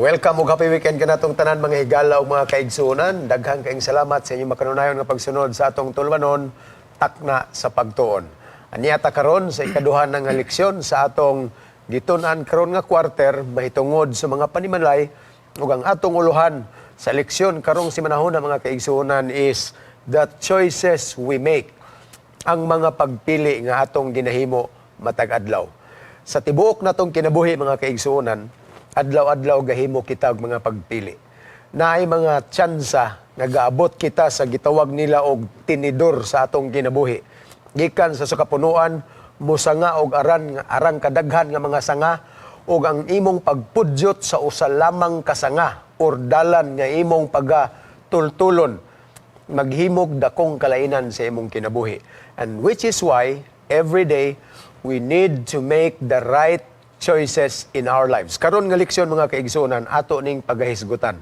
Welcome ug happy weekend kanatong tanan, mga higala ug mga kaigsuonan. Daghang kaayong salamat sa inyong makanunayon nga pagsunod sa atong tulumanon, Takna sa Pagtuon. Ania ta karon sa ikaduha nga leksyon sa atong gitun-an karon nga quarter mahitungod sa mga panimalay, ug ang atong uluhan sa leksyon karong simanahona, mga kaigsuonan, is the choices we make, ang mga pagpili nga atong ginahimo matag adlaw. Sa tibuok natong kinabuhi, mga kaigsuonan, adlaw-adlaw gahimo kita og mga pagpili. Naay mga tsansa nga gaabot kita sa gitawag nila og tinidor sa atong kinabuhi. Gikan sa kapunuan, musanga og aran arang kadaghan nga mga sanga, ug ang imong pagpudyot sa usa lamang ka sanga or dalan nga imong pagatultulon maghimog dakong kalainan sa imong kinabuhi. And which is why every day we need to make the right choices in our lives. Karon nga leksyon, mga kaigsuonan, ato ning pagahisgutan.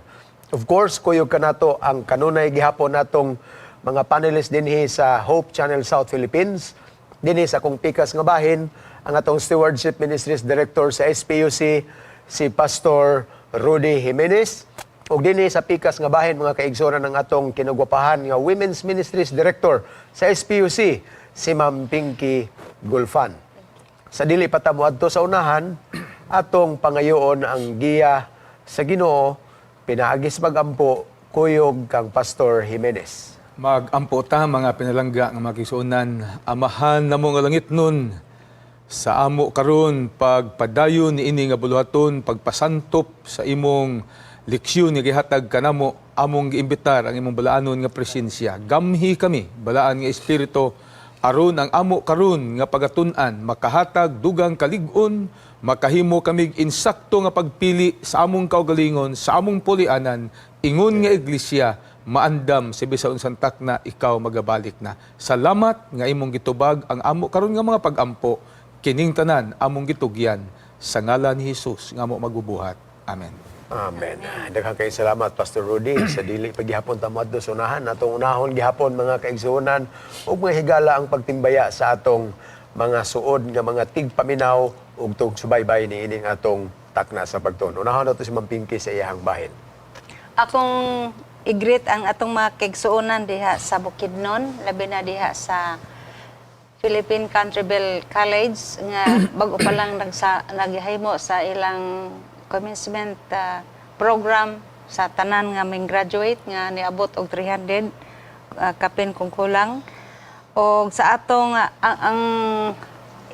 Of course, kuyog kanato ang kanunay gihapon natong mga panelists dinhi sa Hope Channel South Philippines. Dinhi sa akong pikas nga bahin, ang atong Stewardship Ministries Director sa SPUC, si Pastor Rudy Jimenez. Ug dinhi sa pikas nga bahin, mga kaigsuonan, ng atong kinugwapahan nga Women's Ministries Director sa SPUC, si Ma'am Pinky Gulfan. Sa dili pa ta moadto sa unahan, atong pangayoon ang giya sa Ginoo pinaagi sa pagampo kuyog kang Pastor Jimenez. Magampo ta, mga pinalangga nga mga kaigsuonan. Amahan namo nga langitnon, sa amo karon pagpadayon niini nga buluhaton, pagpasantop sa imong leksyon nga gihatag kanamo, among giimbitar ang imong balaanon nga presensya. Gamhi kami, Balaan nga Espiritu, aron ang amo karon nga pagatun-an makahatag dugang kalig-on, makahimo kami insakto nga pagpili sa among kaugalingon, sa among pulianan, ingon nga iglesia, maandam sa bisan unsang takna ikaw magabalik na. Salamat nga imong gitubag ang amo karon nga mga pagampo. Kining tanan among gitugyan sa ngalan ni Hesus nga amo magbubuhat. Amen. Amen. Daghang kay salamat, Pastor Rudy. Sa dili pa gihapon ta moadto sa unahan, atong unahon gihapon, mga kaigsuonan ug mga higala, ang pagtimbaya sa atong mga suod nga mga tigpaminaw ug tugsubaybay niining atong Takna sa Pagtuon. Unahon nato si Ma'am Pinky sa iyahang bahin. Akong i-greet ang atong mga kaigsuonan diha sa Bukidnon, labi na diha sa Philippine Canterville College nga bag-o pa lang naghimo sa ilang commencement program sa tanan nga main graduate nga niabot og 300 kapin kung kulang. Og sa atong ang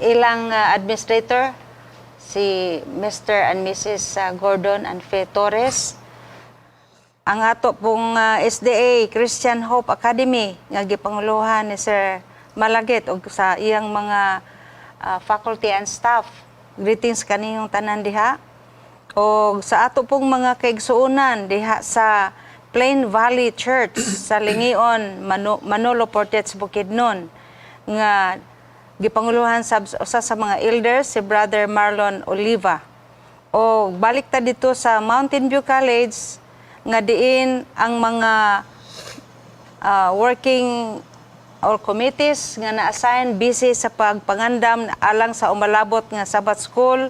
ilang administrator, si Mr. and Mrs. Gordon and Faye Torres, ang ato pong SDA Christian Hope Academy nga gipanguluhan ni Sir Malagit ug sa iyang mga faculty and staff. Greetings kaniyong tanan diha. Og sa ato pong mga kaigsuonan diha sa Plain Valley Church sa Lingion, Manolo Fortich, Bukidnon nga gipanguluhan sa usa sa mga elders, si Brother Marlon Oliva. O balik ta dito sa Mountain View College nga diin ang mga working or committees nga na-assign busy sa pagpangandam alang sa umalabot nga Sabbath School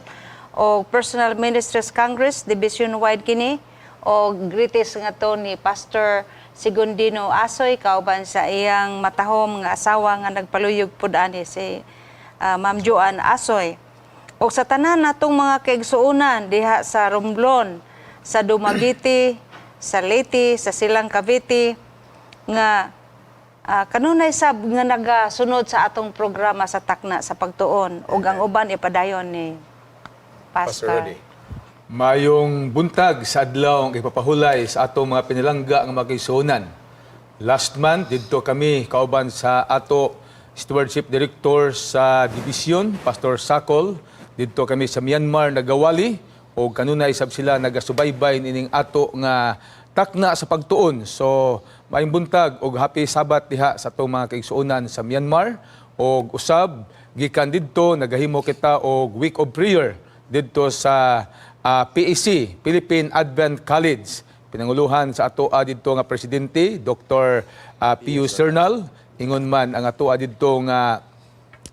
o Personal Ministries Congress division wide kini. O greetings nga to ni Pastor Segundino Asoy kauban sa iyang matahom nga asawa nga nagpaluyog pud ani, si Ma'am Joan Asoy. O sa tanan natong mga kaigsuonan diha sa Romblon, sa Dumaguete, sa Leyte, sa Silang, Cavite nga kanunay sab nga nagasunod sa atong programa sa Takna sa Pagtuon, ug ang uban ipadayon ni Pastor Pastor. Rudy. Mayong buntag sa adlaw ang ipapahulay sa atong mga pinalangga nga mga kaigsuonan. Last month, didto kami kauban sa ato Stewardship Director sa Division, Pastor Sakol. Didto kami sa Myanmar nagawali o kanunay sab sila nagasubaybay nining ato nga Takna sa Pagtuon. So, maayong buntag og happy Sabbath diha sa atong mga kaigsuonan sa Myanmar. Og usab gikan didto nagahimo kita og Week of Prayer didto sa PAC, Philippine Advent College. Pinanguluhan sa ato didto nga presidente, Dr. Pius Cernal. Ingon man ang ato didto nga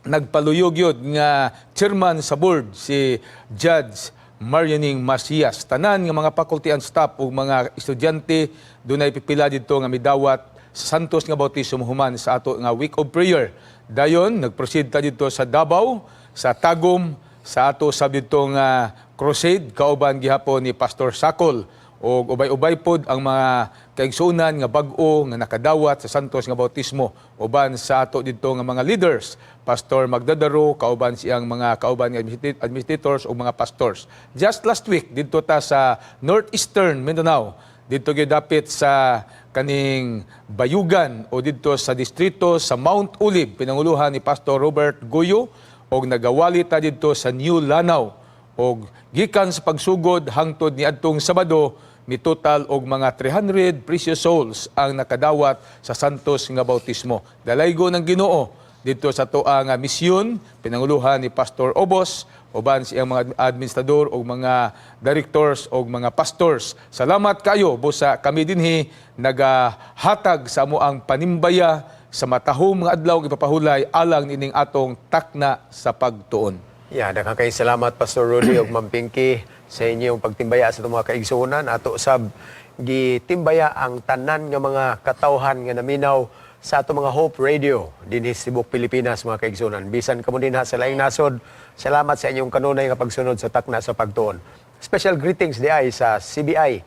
nagpaluyog yun nga chairman sa board, si Judge Marianing Macias. Tanan nga mga faculty and staff ug mga estudyante, dunay pipila didto nga midawat sa Santos nga bautismo human sa ato nga week of prayer. Dayon nagproceed ta didto sa Davao, sa Tagum, sa ato sa didto nga crusade kauban gihapon ni Pastor Sakol og ubay-ubay pod ang mga kaigsuonan nga bag-o nga nakadawat sa Santos nga bautismo uban sa ato didto nga mga leaders, Pastor Magdadaro kauban siyang mga kauban nga administrators ug mga pastors. Just last week, didto ta sa Northeastern Mindanao, didto gyud dapit sa kaning Bayugan o didto sa distrito sa Mount Olive, pinanguluhan ni Pastor Robert Goyo, og nagawali ta didto sa New Lanao og gikan sa pagsugod hangtod ni adtong Sabado, mitotal og mga 300 precious souls ang nakadawat sa Santos nga bautismo. Dalaygo ng Ginoo didto sa atoa nga misyon, pinanguluhan ni Pastor Obos uban siyang mga administrador og mga directors og mga pastors. Salamat kayo busa kami dinhi nagahatag sa amoang panimbaya sa matahom nga adlaw ipapahulay alang nining atong takna sa pagtuon. Yeah, daghang kay salamat, Pastor Rudy ug Ma'am Pinky, sa inyong pagtimbaya sa atong mga kaigsuonan. Ato sab gitimbaya ang tanan nga mga katawhan nga naminaw sa atong mga Hope Radio dinhi sa tibuok Pilipinas, mga kaigsuonan. Bisan kamo dinha sa laing nasod, salamat sa inyong kanunay nga pagsunod sa takna sa pagtuon. Special greetings diay sa CBI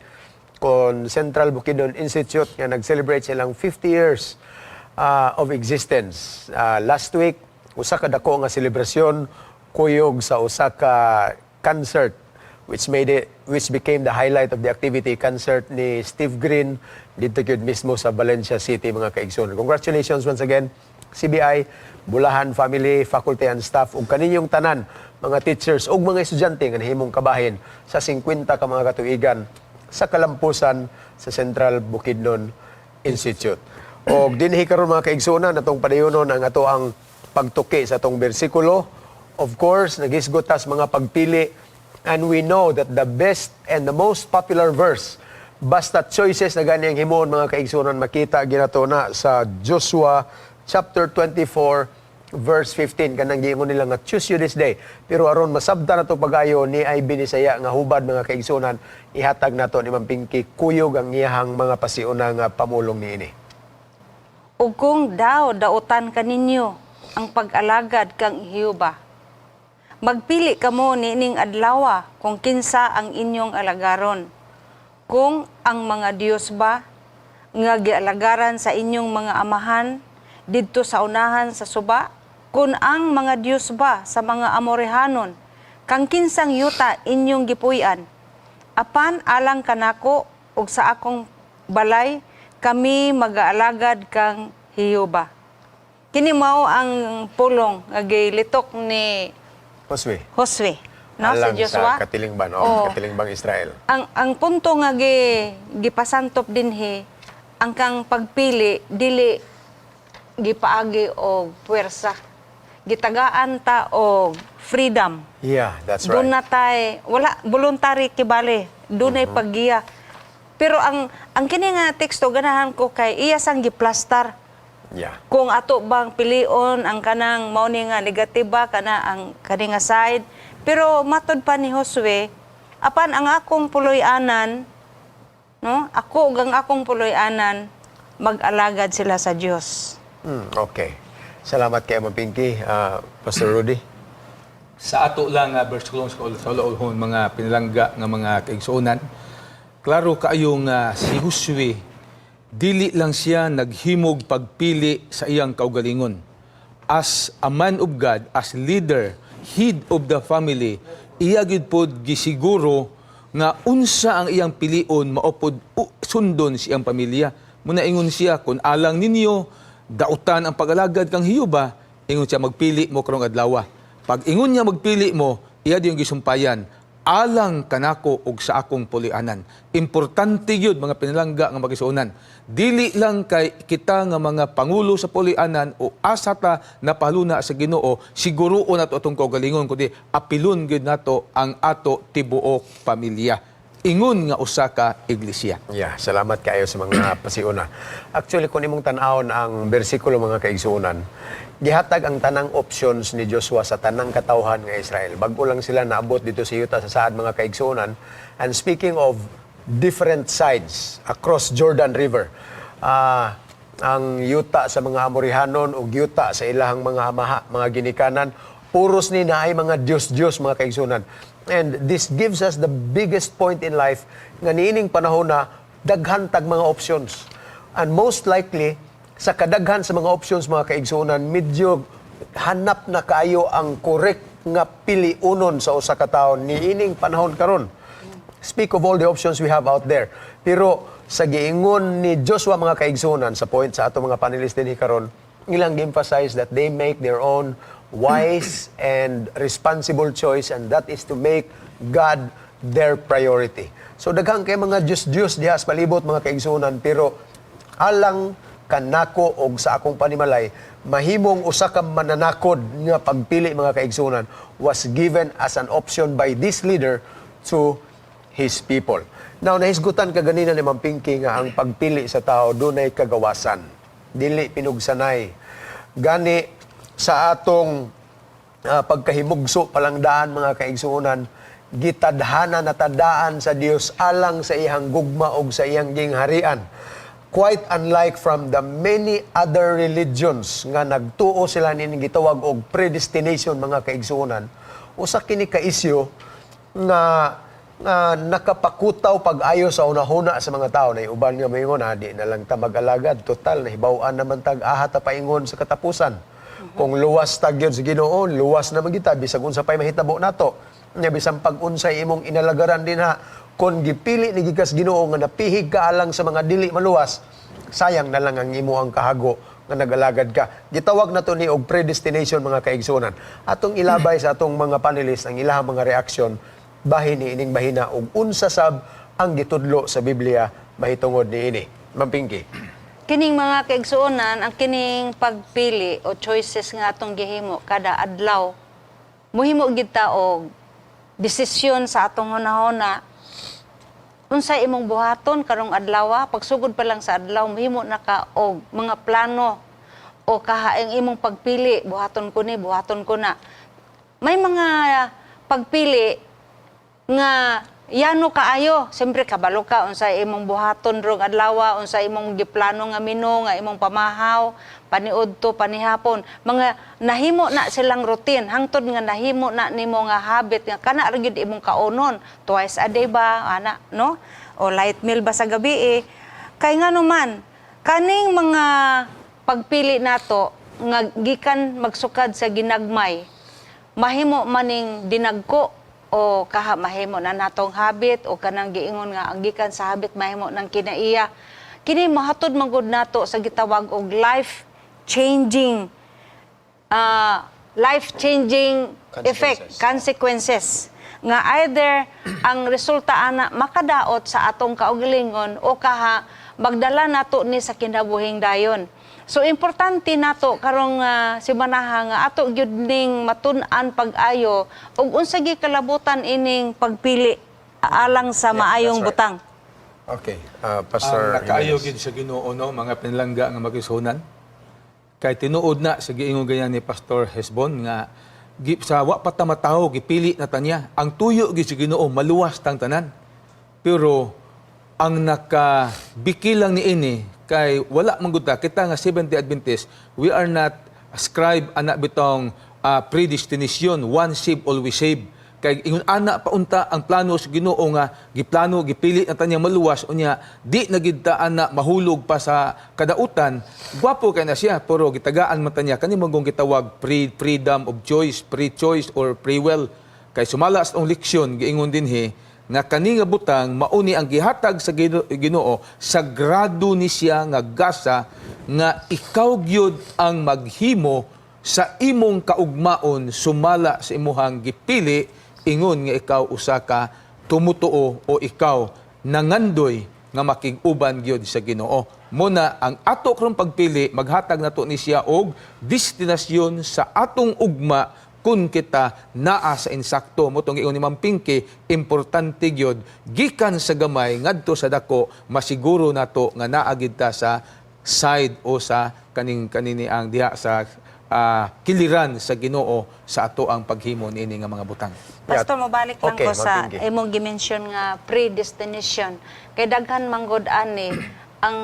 kon Central Bukidnon Institute nga nag-celebrate silang 50 years of existence. Last week, usa ka dako nga selebrasyon kuyog sa usa ka concert which became the highlight of the activity, concert ni Steve Green dito gyud mismo sa Valencia City, mga kaigsoon. Congratulations once again, CBI, Bulahan family, faculty and staff ug kaninyong tanan mga teachers ug mga estudyante nga nahimong kabahin sa 50 ka mga katuigan sa kalampusan sa Central Bukidnon Institute. Og dinhi karon, mga kaigsuonan, atong padayonon ang ato ang pagtuki sa atong bersikulo. Of course, naghisgot ta sa mga pagpili and we know that the best and the most popular verse basta choices na gani ang himuon, mga kaigsuonan, makita ginato na sa Joshua chapter 24 verse 15, kanang giingon nila nga "Choose you this day." Pero aron masabtan nato pagayo ni ay binisaya nga hubad, mga kaigsuonan, ihatag nato ni Ma'am Pinky kuyog ang iyahang mga pasiuna nga pamulong niini. Ug kung daw dautan kaninyo ang pag-alagad kang Jehova, magpili kamo niining adlawa kung kinsa ang inyong alagaron. Kung ang mga Dios ba nga gialagaran sa inyong mga amahan didto sa unahan sa suba, kung ang mga Dios ba sa mga Amorehanon, kang kinsang yuta inyong gipuy-an. Apan alang kanako ug sa akong balay, kami magaalagad kang Jehova. Kini mao ang pulong nga gilitok ni Josue. Josue, no, si Alang Joshua. sa katilingban, oh, Oo. Katilingban Israel. Ang punto nga gipasantop dinhi, ang kang pagpili dili gipaagi og puwersa. Gitagaan ta og freedom. Yeah, that's right. Doon na tay wala voluntary kibali, dunay paggiya. Pero ang kini nga teksto, ganahan ko kay iya sang giplastar. Kung ato bang pilion ang kanang mao ni nga negative ba kana ang kani nga side. Pero matod pa ni Josue, apan ang akong puloy-anan, no? Ako ug ang akong puloy-anan, mag-alagad sila sa Dios. Okay. Salamat kay Ma'am Pinky. Pastor Rudy. Sa ato lang nga bersikulo sa ulahon, mga pinalangga nga mga kaigsuonan, klaro kaayo nga si Josue, dili lang siya naghimog pagpili sa iyang kaugalingon. As a man of God, as leader, head of the family, iya gyud pod gisiguro nga unsa ang iyang pilion maupod sundon siyang pamilya. Muna ingon siya, "Kung alang ninyo dautan ang pag-alagad kang Jehova," ingon siya, "magpili mo karong adlaw." Pag ingon niya magpili mo, iya yung gisumpayan, "Alang kanako ug sa akong puloy-anan." Importante gyud, mga pinalangga nga magisuonan. Dili lang kay kita nga mga pangulo sa puloy-anan o asa ta napaluna sa Ginoo, siguruon nato atong kaugalingon, kundi apilon gyud nato ang ato tibuok pamilya. ingon nga usa ka iglesia. Yeah, salamat kaayo sa mga pasiuna. Actually, kung imong tan-awon ang bersikulo, mga kaigsuonan, gihatag ang tanang options ni Joshua sa tanang katawhan nga Israel. Bago lang sila naabot dito sa yuta sa saad, mga kaigsuonan. And speaking of different sides across Jordan River, ang yuta sa mga Amorihanon ug yuta sa ilahang mga amaha, mga ginikanan, puros ni naay mga Diyos-Diyos, mga kaigsuonan. And this gives us the biggest point in life nga niining panahon na daghan tag mga options. And most likely, sa kadaghan sa mga options, mga kaigsuonan, medyo hanap na kaayo ang correct nga piliunon sa usa ka tawo niining panahon karon. Speak of all the options we have out there. Pero sa giingon ni Joshua, mga kaigsuonan, sa point sa ato mga panelists dinhi karon, ilang gi-emphasize that they make their own wise and responsible choice, and that is to make God their priority. So daghang kay mga Diyos-Diyos diha sa palibot, mga kaigsuonan, pero alang kanako og sa akong panimalay, mahimong usa ka mananakod nga pagpili, mga kaigsuonan, was given as an option by this leader to his people. Now, nahisgutan ka ganina ni Ma'am Pinky nga ang pagpili sa tao dunay kagawasan. Dili pinugsanay. Gani sa atong pagkahimugso palang daan, mga kaigsuonan, gitadhana natadaan sa Dios alang sa iyang gugma og sa iyang gingharian. Quite unlike from the many other religions nga nagtuo sila nining gitawag og predestination, mga kaigsuonan. Usa kini ka isyu nga nga nakapakutaw pag-ayo sa unahuna sa mga tao na uban nga moingon, "Ah, di na lang ta mag-alagad, total nahibaw-an naman tag aha ta paingon sa katapusan. Kung luwas ta gyud sa Ginoo, luwas naman kita bisag unsa pay mahitabo nato." Nya bisan pag unsay imong inalagaran dinha, kon gipili ni gikas Ginoo nga napihig ka alang sa mga dili maluwas, sayang na lang ang imo ang kahago nga nag-alagad ka. Gitawag na to ni og predestination, mga kaigsuonan. Atong ilabay sa atong mga panelists ang ilahang mga reaksyon bahin ni ining bahina ug unsa sab ang gitudlo sa Biblia mahitungod niini. Ma'am Pinky. Kining mga kaigsuonan, ang kining pagpili o choices nga atong gihimo kada adlaw, muhimo gid ta og desisyon sa atong hunahuna unsa imong buhaton karong adlaw. Pagsugod pa lang sa adlaw, muhimo na ka og mga plano o kahaing imong pagpili, buhaton ko ni, buhaton ko na. May mga pagpili nga yano kaayo. Siyempre kabalo ka unsa imong buhaton rong adlaw, unsa imong giplano nga menu nga imong pamahaw paniudto, panihapon. Mga nahimo na silang routine hangtod nga nahimo na nimo nga habit nga kana ra gyud imong kaonon twice a day ba ana, no, o light meal ba sa gabi eh. Kay ngano man kaning mga pagpili nato nga gikan magsukad sa ginagmay, mahimo maning dinagko o kaha mahimo na natong habit o kanang giingon nga ang gikan sa habit mahimo ng kinaiya. Kini mahatod man gud nato sa gitawag og life changing effect, consequences nga either ang resulta ana makadaot sa atong kaugalingon o kaha magdala nato ni sa kinabuhing dayon. So importante nato karong simanaha nga ato gyud ning matun-an pag-ayo ug unsa gi kalabutan ining pagpili alang sa maayong That's right. butang. Okay, Pastor Ang nakaayo Jimenez. gid sa Ginoo, no, mga pinalangga nga magisunan. Kay tinuod na sa giingon ganyan ni Pastor Hesbon nga sa wa pa ta matawo, gipili na ta niya. Ang tuyo gid sa Ginoo, maluwas tang tanan. Pero ang nakabiki lang niini kay wala man gud ta, kita nga Seventh Adventist, we are not ascribe ana bitong predestination, one save, always save. Kay ingon ana pa unta ang plano sa Ginoo nga giplano, gipili na ta niya maluwas, unya di na gid ta ana mahulog pa sa kadautan. Gwapo kay na siya, pero gitagaan man ta niya kani mangong gitawag freedom of choice, free choice or free will. Kay sumala sa atong leksyon, giingon dinhi nga kani nga butang mauni ang gihatag sa Ginoo, sagrado ni siya nga gasa nga ikaw gyud ang maghimo sa imong kaugmaon sumala sa imuhang gipili ingon nga ikaw usa ka tumutuo o ikaw nangandoy nga makig-uban gyud sa Ginoo. Muna ang ato karong pagpili maghatag nato ni siya og destinasyon sa atong ugma. Kun kita naa sa insakto. Mao tong giingon ni Ma'am Pinky, importante gyud gikan sa gamay ngadto sa dako, masiguro nato nga naa gid ta sa side o sa kaning kanini ang diha sa kiliran sa Ginoo sa ato ang paghimo niini nga mga butang. Pastor, mobalik lang Okay, ko sa Ma'am Pinky. imong gimension nga predestination. Kay daghan manggod ani ang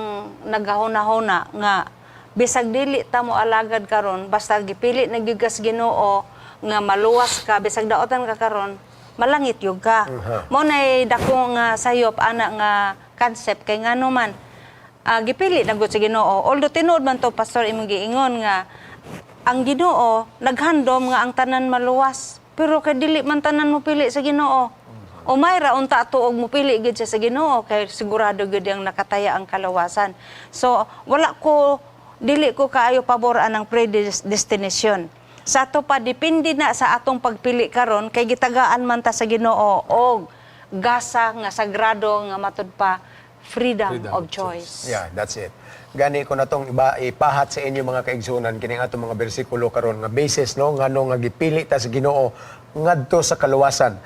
nagahuna-huna nga bisag dili ta mo alagad karon, basta gipili na gyud kas Ginoo nga maluwas ka, bisag daotan ka karon, malangit gyud ka. Mao nay dako nga sayop ana nga concept, kay ngano man gipili na gud sa Ginoo. Although tinuod man to, Pastor, imong giingon nga ang Ginoo naghandom nga ang tanan maluwas. Pero kay dili man tanan mo pili sa Ginoo. O may ra unta tuog mo pili gid siya sa Ginoo kay sigurado gid ang nakataya ang kalawasan. So wala ko, dili ko kaayo pabor anang predestination. Sa ato pa, depende na sa atong pagpili karon, kay gitagaan man ta sa Ginoo og gasa nga sagrado nga matud pa freedom, Freedom of of choice. Yeah, that's it. Gani ko na tong iba ipahat sa inyo, mga kaigsunan, kining atong mga bersikulo karon nga basis, no, ngano nga gipili ta sa Ginoo ngadto sa kaluwasan.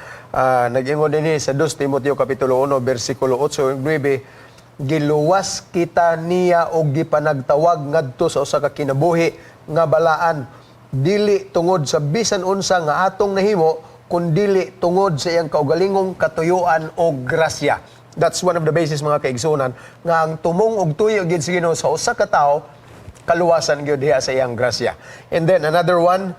Nag-ingon dinhi sa 2 Timoteo kapitulo 1 bersikulo 8 ug 9, giluwas kita niya og gipanagtawag ngadto sa usa ka kinabuhi nga balaan, dili tungod sa bisan unsa nga atong nahimo, kundili tungod sa iyang kaugalingong katuyuan o grasya. That's one of the basis, mga kaigsunan, nga ang tumong og tuyo gid sa Ginoo sa usa ka tawo, kaluwasan gyud diha sa iyang grasya. And then another one,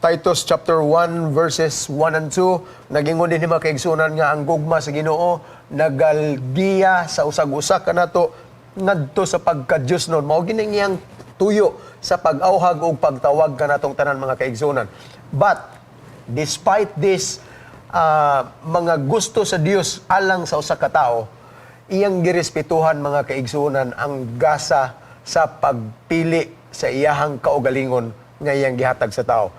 Titus chapter 1 verses 1 and 2, nagingon din ni mga kaigsunan nga ang gugma sa Ginoo nagalgiya sa usag-usa kanato ngadto sa pagka-Diyos nun. Mao gini iyang tuyo sa pag-awhag ug pagtawag kanatong tanan, mga kaigsunan. But despite this mga gusto sa Dios alang sa usa ka tawo, iyang girespetuhan, mga kaigsunan, ang gasa sa pagpili sa iyahang kaugalingon nga iyang gihatag sa tao.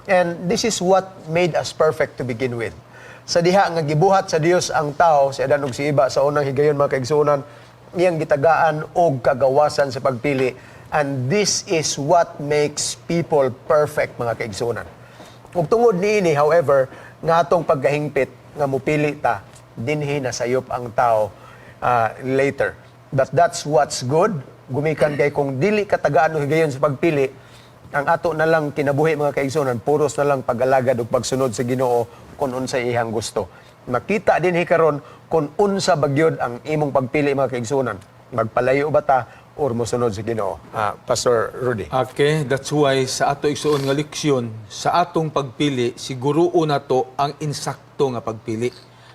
And this is what made us perfect to begin with. Sa diha nga gibuhat sa Dios ang tao, si Adan ug si Eva sa unang higayon, mga kaigsunan, iyang gitagaan og kagawasan sa pagpili. And this is what makes people perfect, mga kaigsunan. Ug tungod niini, however, nga atong pagkahingpit nga mupili ta, dinhi nasayop ang tao later. But that's what's good. Gumikan kay kung dili ka tagaan og higayon sa pagpili, ang ato na lang kinabuhi, mga kaigsunan, puros na lang pag-alagad ug pagsunod sa Ginoo kung unsay iyang gusto. Makita dinhi karon kung unsa bagyod ang imong pagpili, mga kaigsunan. Magpalayo ba ta or mosunod sa Ginoo? Pastor Rudy. Okay, that's why sa ato, igsuon, nga leksyon, sa atong pagpili, siguruon nato ang insakto nga pagpili.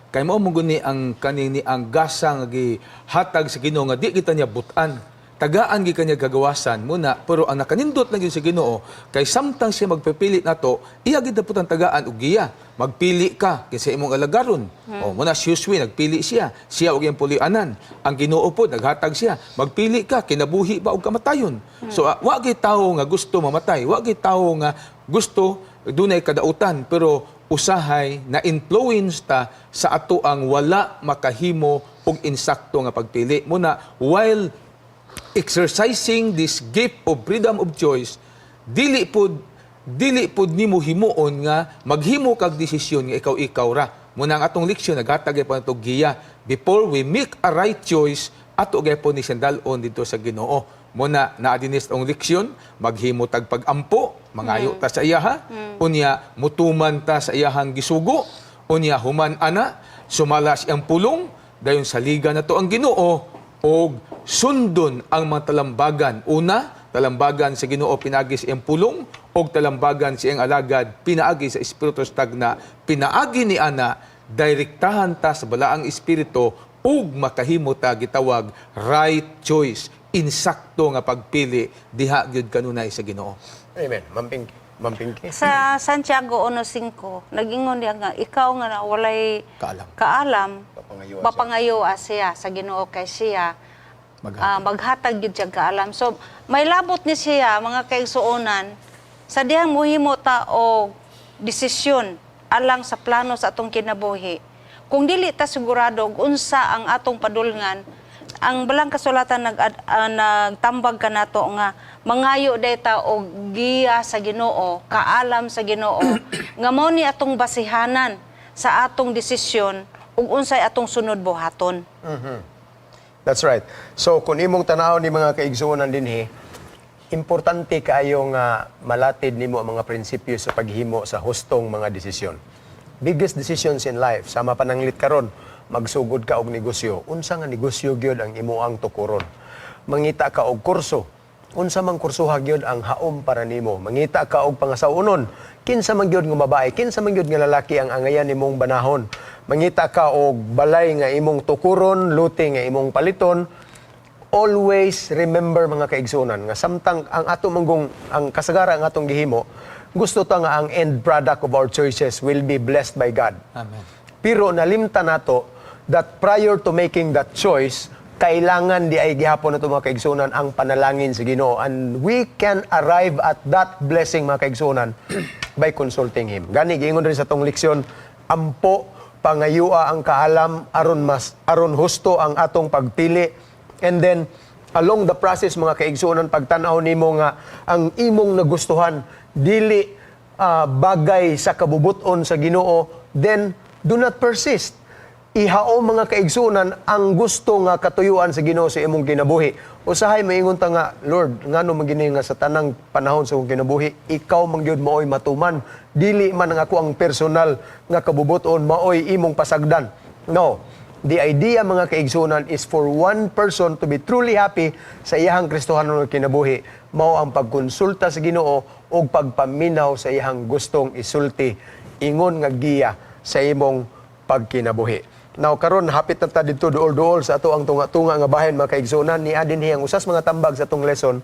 Kay mao mo guni ang kanini ang gasa nga gihatag sa Ginoo nga di kita niya butan. Tagaan gi kanya gagawasan muna, pero ang nakanindot lang gyud sa Ginoo kay samtang siya magpipili nato, iya gid dapat ang tagaan og giya. Magpili ka kinsa imong alagaron. O muna si Josue, nagpili siya, siya og iyang pulianan. Ang Ginoo pod naghatag siya. Magpili ka kinabuhi ba og kamatayon. So wa gyud tawo nga gusto mamatay, wa gyud tawo nga gusto dunay kadautan, pero usahay na influence ta sa ato ang wala makahimo og insakto nga pagpili. Muna while exercising this gift of freedom of choice, dili pod nimo himuon nga maghimo kag desisyon nga ikaw-ikaw ra. Muna ang atong leksyon naghatag gyapon ato giya. Before we make a right choice, ato gyapon ni sandal-on dito sa Ginoo. Muna naa dinis ang leksyon, maghimo tag pag-ampo, mangayo ta sa iyaha, unya mutuman ta sa iyahang gisugo, unya human ana sumala siyang pulong, dayon saligan nato ang Ginoo og sundon ang mga talambagan. Una, talambagan sa Ginoo pinaagi sa iyang pulong og talambagan sa iyang alagad pinaagi sa Espiritu sa tagna. Pinaagi ni ana, direktahan ta sa balaang espiritu ug makahimo ta gitawag right choice, insakto nga pagpili diha gyud kanunay sa Ginoo. Amen. Ma'am Pinky. Ma'am Pinky. Sa Santiago 1:5, nagingon diya nga ikaw nga na walay Kaalam. Kaalam, Papangayoa siya. papangayoa siya sa Ginoo kay siya Maghatag. Maghatag gyud siya kaalam. So may labot ni siya, mga kaigsuonan, sa dihang muhimo ta og desisyon alang sa plano sa atong kinabuhi. Kung dili ta sigurado og unsa ang atong padulngan, Ang balang kasulatan nagtambag kanato nga mangayo data og giya sa Ginoo, kaalam sa Ginoo, nga mao ni atong basihanan sa atong desisyon ug unsay atong sunod buhaton. That's right. So kung imong tanaw ni, mga kaigsuonan dinhi, importante kaayo nga malatid nimo ang mga prinsipyo sa paghimo sa hustong mga desisyon. Biggest decisions in life, sama pananglit karon, magsugod ka og negosyo, unsa nga negosyo gyud ang imoang tukuron? Mangita ka og kurso, unsa man kursuha gyud ang haom para nimo? Mangita ka og pangasaw-onon, kinsa man gyud nga babae, kinsa man gyud nga lalaki ang angayan nimong banahon? Mangita ka og balay nga imong tukuron, lote nga imong paliton. Always remember, mga kaigsunan, nga samtang ang ato manggong ang kasagara ang atong gihimo, gusto ta nga ang end product of our choices will be blessed by God. Amen. Pero nalimtan nato that prior to making that choice, kailangan di ay gihapon nato, mga kaigsunan, ang panalangin sa Ginoo. And we can arrive at that blessing, mga kaigsunan, by consulting Him. Gani giingon rin sa tong leksyon, ampo, pangayua ang kaalam aron mas aron husto ang atong pagpili. And then along the process, mga kaigsuonan, pagtan-aw nimo nga ang imong nagustuhan dili bagay sa kabubuton sa Ginoo, then do not persist. Ihao, mga kaigsuonan, ang gusto nga katuyuan sa Ginoo sa imong kinabuhi. Usahay maingon ta nga, "Lord, ngano man gini nga sa tanang panahon sa akong kinabuhi, ikaw man gyud maoy matuman, dili man ang ako ang personal nga kabubuton maoy imong pasagdan?" No. The idea, mga kaigsunan, is for one person to be truly happy sa iyahang Kristohanon nga kinabuhi, mao ang pagkonsulta sa Ginoo ug pagpaminaw sa iyahang gustong isulti ingon nga giya sa imong pagkinabuhi. Now karon hapit na ta didto duol-duol sa ato ang tunga-tunga nga bahin, mga kaigsunan, ni dinhi ang usas mga tambag sa atong lesson,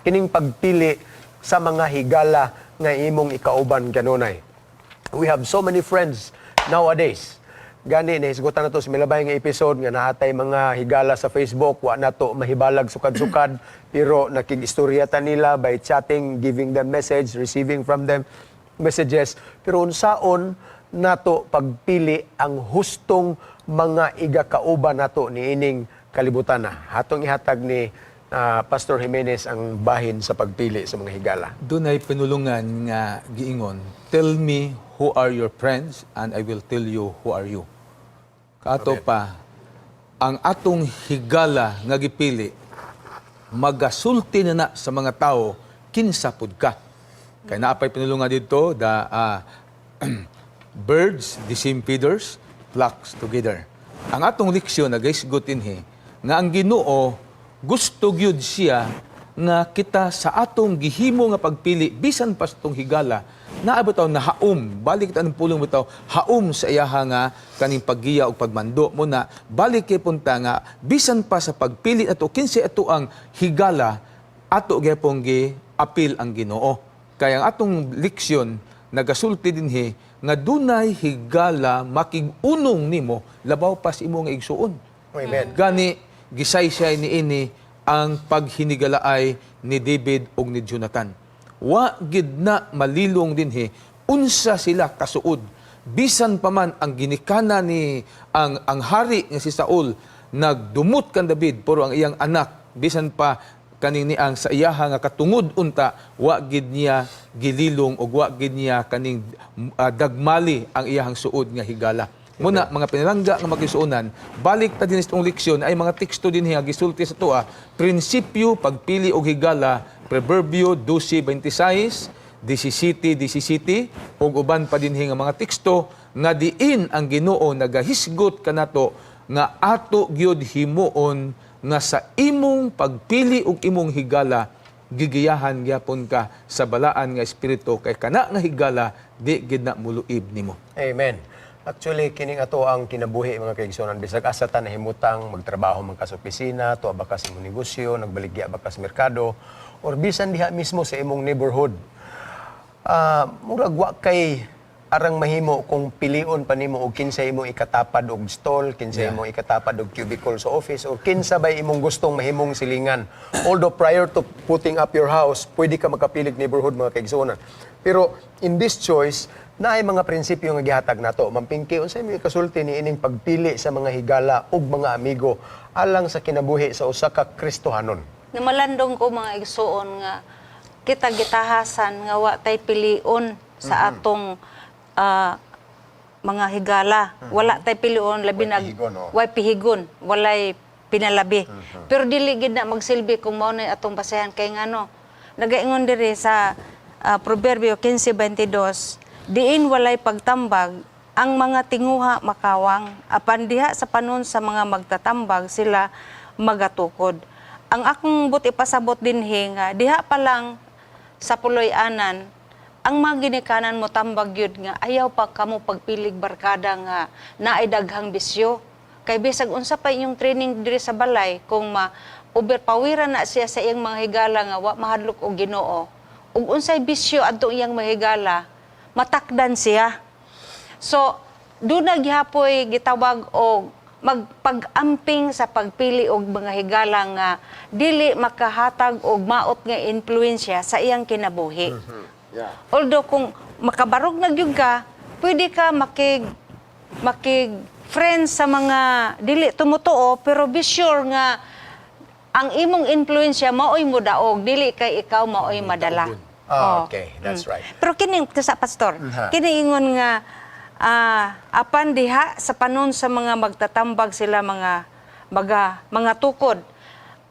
kining pagpili sa mga higala nga imong ikauban kanunay. We have so many friends nowadays. Gani nahisgutan nato sa milabay nga episode nga naatay mga higala sa Facebook, wa nato mahibalag sukad-sukad, pero nakig-istorya ta nila by chatting, giving them message, receiving from them messages. Pero unsaon nato pagpili ang hustong mga igakauban nato niining kalibutan na? Hatong ihatag ni Pastor Jimenez ang bahin sa pagpili sa mga higala. Dunay pinulungan nga giingon, "Tell me who are your friends and I will tell you who are you." Kaato pa, ang atong higala nga gipili, magasulti na na sa mga tao kinsa pud ka. Kay naapay pinulungan dito, the birds, the same feathers, flocks together. Ang atong leksyon nagaisgot dinhi nga ang Ginoo gusto gyud siya nga kita sa atong gihimo nga pagpili bisan pa sa atong higala naa bitaw na haom, balik ta ng pulong bitaw, haom sa iyaha nga kaning paggiya ug pagmando mo na. Balik kay punta nga bisan pa sa pagpili ato kinsay ato ang higala, ato gyapon gi apil ang Ginoo, kay ang atong leksyon nagasulti dinhi nga dunay higala makig-unong nimo labaw pa sa imong igsuon. Amen. Gani gisaysay niini ang paghinigalaay ni David ug ni Jonathan. Wa gid na malilong dinhi unsa sila kasuod. Bisan pa man ang ginikana ni ang hari nga si Saul nagdumot kan David, pero ang iyang anak, bisan pa kaning ni ang sa iyaha nga katungod unta, wa gid niya gililong ug wa gid niya kaning dagmali ang iyahang suod nga higala. Muna, mga pinalangga nga magisuonan, balik ta din sa itong leksyon ay mga teksto din nga gisulti sa atoa, prinsipyo pagpili og higala, Proverbio 12:26, 17:17, ug uban pa dinhi nga mga teksto nga diin ang Ginoo nagahisgot kanato nga ato gyud himuon nga sa imong pagpili og imong higala gigiyahan gyapon ka sa balaan nga espiritu, kay kana nga higala di gid na muluib nimo. Amen. Actually, kining ato ang kinabuhi, mga kaigsunan, bisag asa ta nahimutang, magtrabaho man ka sa opisina, tuwa ba ka sa imong negosyo, nagbaligya ba ka sa merkado, or bisan diha mismo sa imong neighborhood. Murag wa kay arang mahimo kung pilion pa nimo og kinsa imong ikatapad og stall, kinsa imong ikatapad og cubicle sa office, or kinsa bay imong gustong mahimong silingan. Although prior to putting up your house, pwede ka makapilig neighborhood, mga kaigsuonan. Pero in this choice, naay mga prinsipyo nga gihatag nato. Ma'am Pinky, unsay may kasulti ni ining pagpili sa mga higala ug mga amigo alang sa kinabuhi sa usa ka Kristohanon? Namalandong ko, mga igsuon, nga kita gitahasan nga wa tay pilion sa atong mga higala. Wala tay pilion, labi na Way pihigon, oh. way pihigon, walay pinalabi. Pero dili gid na magsilbi kung mao na atong basehan kay ngano. Nagaingon diri sa Proverbio 15:22, diin walay pagtambag, ang mga tinguha makawang, apan diha sa panon sa mga magtatambag sila magatukod. Ang akong but ipasabot dinhi nga diha pa lang sa puloy-anan ang mga ginikanan mo tambag yun nga ayaw pa kamo pagpilig barkada nga naay daghang bisyo kay bisag unsa pa inyong training diri sa balay, kung ma overpoweran na siya sa iyang mga higala nga wa mahadlok og Ginoo ug unsay bisyo adto iyang mga higala, matakdan siya. So, doon na gihapoy gitawag og magpag-amping sa pagpili og mga higala nga dili makahatag og maot nga impluwensya sa iyang kinabuhi. Although kung makabarog na gyud ka, pwede ka makig friends sa mga dili tumutuo, pero be sure nga ang imong impluwensya maoy modaog, dili kay ikaw maoy madala. Ah, Oh. okay, that's right. Pero kini sa pastor, kini ingon nga apan diha sa panon sa mga magtatambag sila mga maga, mga tukod.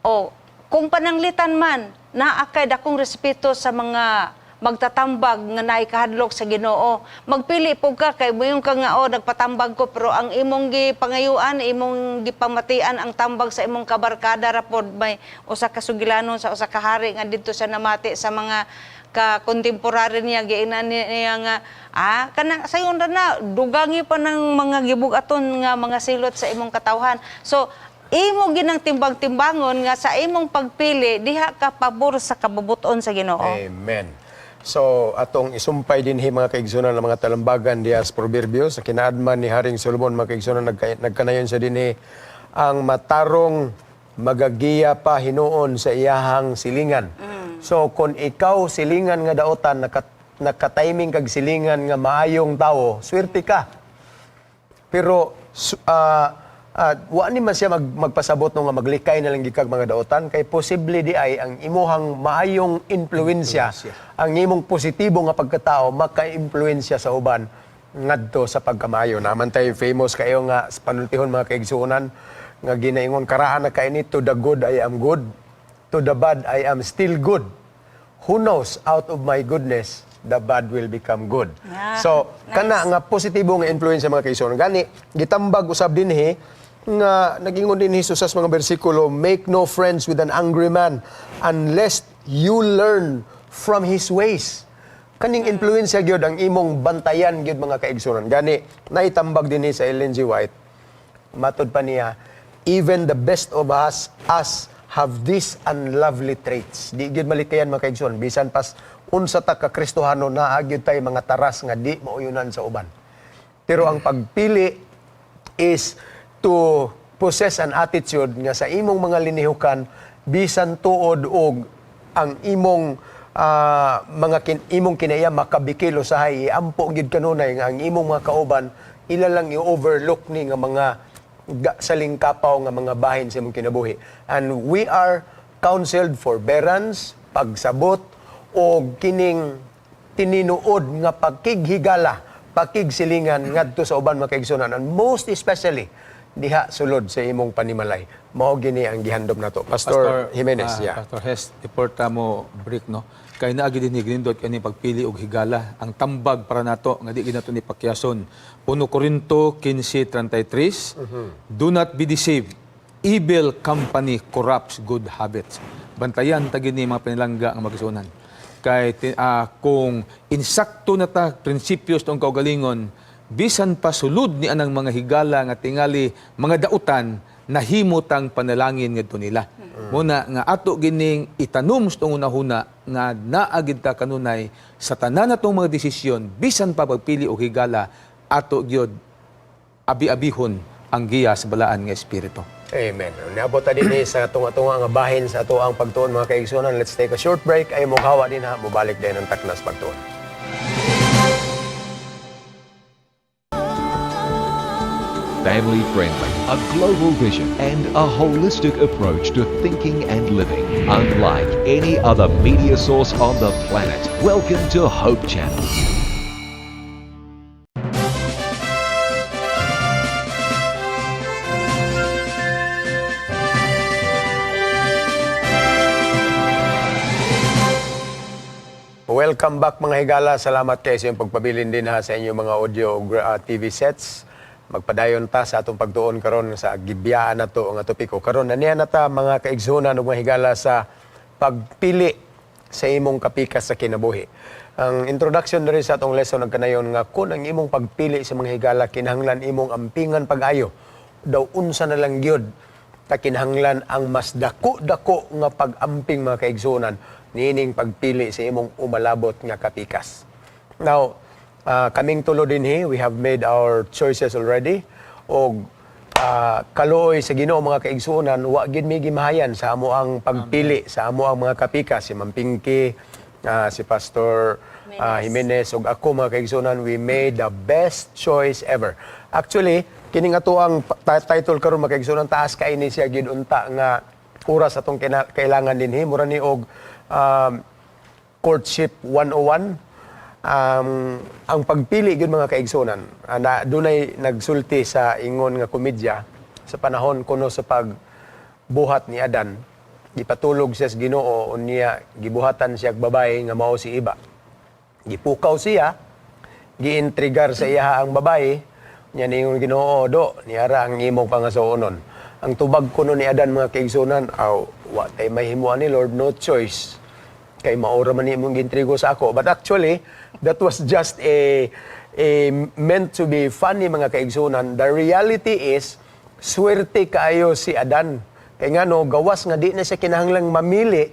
O kung pananglitan man naa kay dakong respeto sa mga magtatambag nga naay kahadlok sa Ginoo. Magpili po ka kay moingon ka nga, "Oh, nagpatambag ko," pero ang imong gipangayuan, imong gipamatian ang tambag sa imong kabarkada ra pod, may usa ka sugilanon sa usa ka hari nga didto siya namati sa mga ka contemporary niya, giinan niya nga kanang sayon ra na dugangi pa ng mga gibug-aton nga mga silot sa imong katawhan. So imo ginang timbang-timbangon nga sa imong pagpili diha ka pabor sa kabubuton sa Ginoo. Amen. So, atong isumpay dinhi, mga kaigsunan, ng mga talambagan diha sa Proverbio sa kinaadman ni Haring Solomon, mga kaigsunan, nagkanayon sa dinhi ang matarong magagiya pa hinuon sa iyahang silingan. So, kung ikaw silingan nga daotan, nakatiming kag silingan nga maayong tawo, swerte ka. Pero wa ni man siya magpasabot no nga maglikay na lang gikag mga daotan kay posible di ay ang imuhang maayong impluwensya, ang imong positibo nga pagkatao maka-impluwensya sa uban ngadto sa pagkamayo. Naman tayo famous kayo nga sa panultihon, mga kaigsuonan, nga ginaingon karaan na kay ni, "To the good I am good, to the bad I am still good. Who knows, out of my goodness the bad will become good." So kana nga positibo nga influence sa mga kaigsuonan. Gani gitambag usab dinhi nga nagingon din ni Jesus sa mga bersikulo, "Make no friends with an angry man unless you learn from his ways." Kaning influensya gyud ang imong bantayan gyud, mga kaigsuonan. Gani naitambag dinhi sa Ellen G. White. Matod pa niya, even the best of us have these unlovely traits. Di gyud malikayan, mga kaigsoon, bisan pas unsa ta ka Kristohano, naa gyud tay mga taras nga di mauyunan sa uban. Pero ang pagpili is to possess an attitude nga sa imong mga linihukan, bisan tuod og ang imong imong kinaiya makabikil usahay, iampo gyud kanunay nga ang imong mga kauban ila lang i-overlook ni nga mga salingkapaw nga mga bahin sa imong kinabuhi. And we are counseled forbearance, pagsabot o kining tininuod nga pagkighigala, pakigsilingan ngadto sa uban, mga kaigsunan, and most especially diha sulod sa imong panimalay. Mao gini ang gihandom nato. Pastor Jimenez, yeah. Pastor Hes, iporta mo break, no. Kay naa gid ni ginindot kani pagpili og higala. Ang tambag para nato nga di gid nato ni pakyason. 1 Corinto 15:33, "Do not be deceived. Evil company corrupts good habits." Bantayan ta gini, mga pinalangga nga magisunan. Kay kung insakto na ta prinsipyo sa kaugalingon, bisan pa sulod ni anang mga higala nga tingali mga dautan, nahimutang panalangin ngadto nila. Muna nga ato gining itanom sa atong hunahuna nga naa gid ta kanunay sa tanan natong mga desisyon, bisan pa pagpili og higala, ato gyud abi-abihon ang giya sa balaan nga espiritu. Amen. Niabot ta dinhi sa tunga-tunga nga bahin sa ato ang pagtuon, mga kaigsunan. Let's take a short break. Ayaw mohawa dinha, mobalik din ang Taknas Pagtuon. Family friendly, a global vision, and a holistic approach to thinking and living. Unlike any other media source on the planet. Welcome to Hope Channel. Welcome back, mga higala. Salamat kayo sa inyong pagpabilin din ha sa inyong mga audio ug TV sets. Magpadayon ta sa atong pagtuon karon sa gibiyaan nato nga topiko. Karon naniya na ta, mga kaigsuonan ug mga higala, sa pagpili sa imong kapikas sa kinabuhi. Ang introduction diri sa atong lesson nagkanayon nga kung ang imong pagpili sa mga higala, kinahanglan imong ampingan pag-ayo. Daw unsa na lang gyud ta, kinahanglan ang mas dako-dako nga pag-amping, mga kaigsuonan, niining pagpili sa imong umalabot nga kapikas. Now, kaming tulo dinhi, we have made our choices already. Og kaluoy sa Ginoo, mga kaigsuonan, wa gid mi gimahayan sa amo ang pagpili sa amo ang mga kapikas, si Ma'am Pinky, si Pastor Jimenez ug ako, mga kaigsuonan, we made the best choice ever. Actually, kini nga to ang title karon, mga kaigsuonan, taas kay ni siya gid unta nga oras atong kailangan dinhi, mura ni og courtship 101. Ang pagpili gyud, mga kaigsuonan, na dunay nagsulti sa ingon nga komedya sa panahon kuno sa pagbuhat ni Adan, gipatulog siya sa Ginoo, unya gibuhatan siya og babae nga mao si Iba. Gipukaw siya, giintrigar sa iya ang babae nya. Ningon Ginoo, "Do niara ang imong pangasoonon." Ang tubag kuno ni Adan, mga kaigsuonan, "Aw, wa tay mahimuan ni Lord, no choice kay maura man imong gintrigo sa ako." But actually, that was just a meant to be funny, mga kaigsuonan. The reality is, swerte kaayo si Adan. Kay ngano, gawas nga di na siya kinahanglang mamili,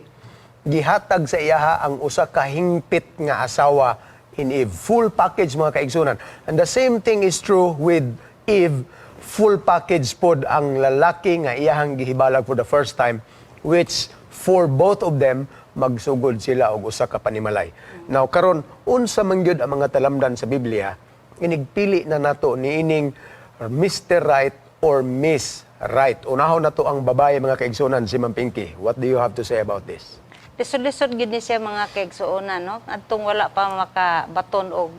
gihatag sa iyaha ang usa ka hingpit nga asawa in Eve. Full package, mga kaigsuonan. And the same thing is true with Eve. Full package pod ang lalaki nga iyahang gihibalag for the first time, which for both of them, magsugod sila og usa ka panimalay. Now karon, unsa man gyud ang mga talamdan sa Biblia inigpili na nato niining Mr. Right or Miss Right? Unahon nato ang babae, mga kaigsuonan, si Ma'am Pinky. What do you have to say about this? Lisod-lisod gid ni siya, mga kaigsuonan, no? Adtong wala pa makabaton og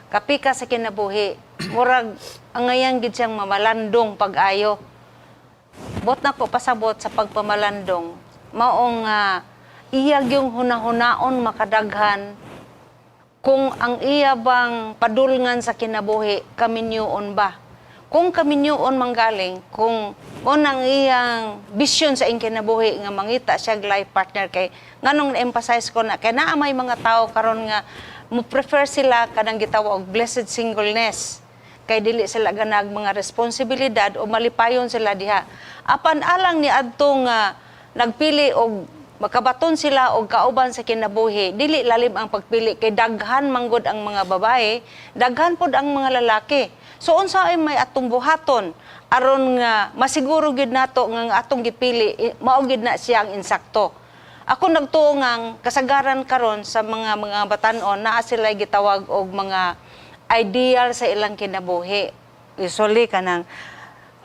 kapika sa kinabuhi, murag angayan gid siyang mamalandong pag-ayo. Bot na ko pasabot sa pagpamalandong, maong iya gyung hunahunaon makadaghan kung ang iya bang padulngan sa kinabuhi kaminyuon ba. Kung kaminyuon manggaling, kung mo nang iyang vision sa iyang kinabuhi nga mangita siya og life partner, kay nganong na-emphasize ko na, kay naa may mga tao karon nga mo prefer sila kanang gitawag og blessed singleness kay dili sila ganag mga responsibilidad o malipayon sila diha. Apan alang ni adtong nga nagpili og makabaton sila og kauban sa kinabuhi, dili lalim ang pagpili kay daghan manggod ang mga babae, daghan pod ang mga lalaki. So unsa ay may atong buhaton aron nga masiguro gyud nato nga ang atong gipili mao gyud na siya ang insakto? Ako nagtuo nga ang kasagaran karon sa mga batan-on, naa sila gitawag og mga ideal sa ilang kinabuhi. Usually kanang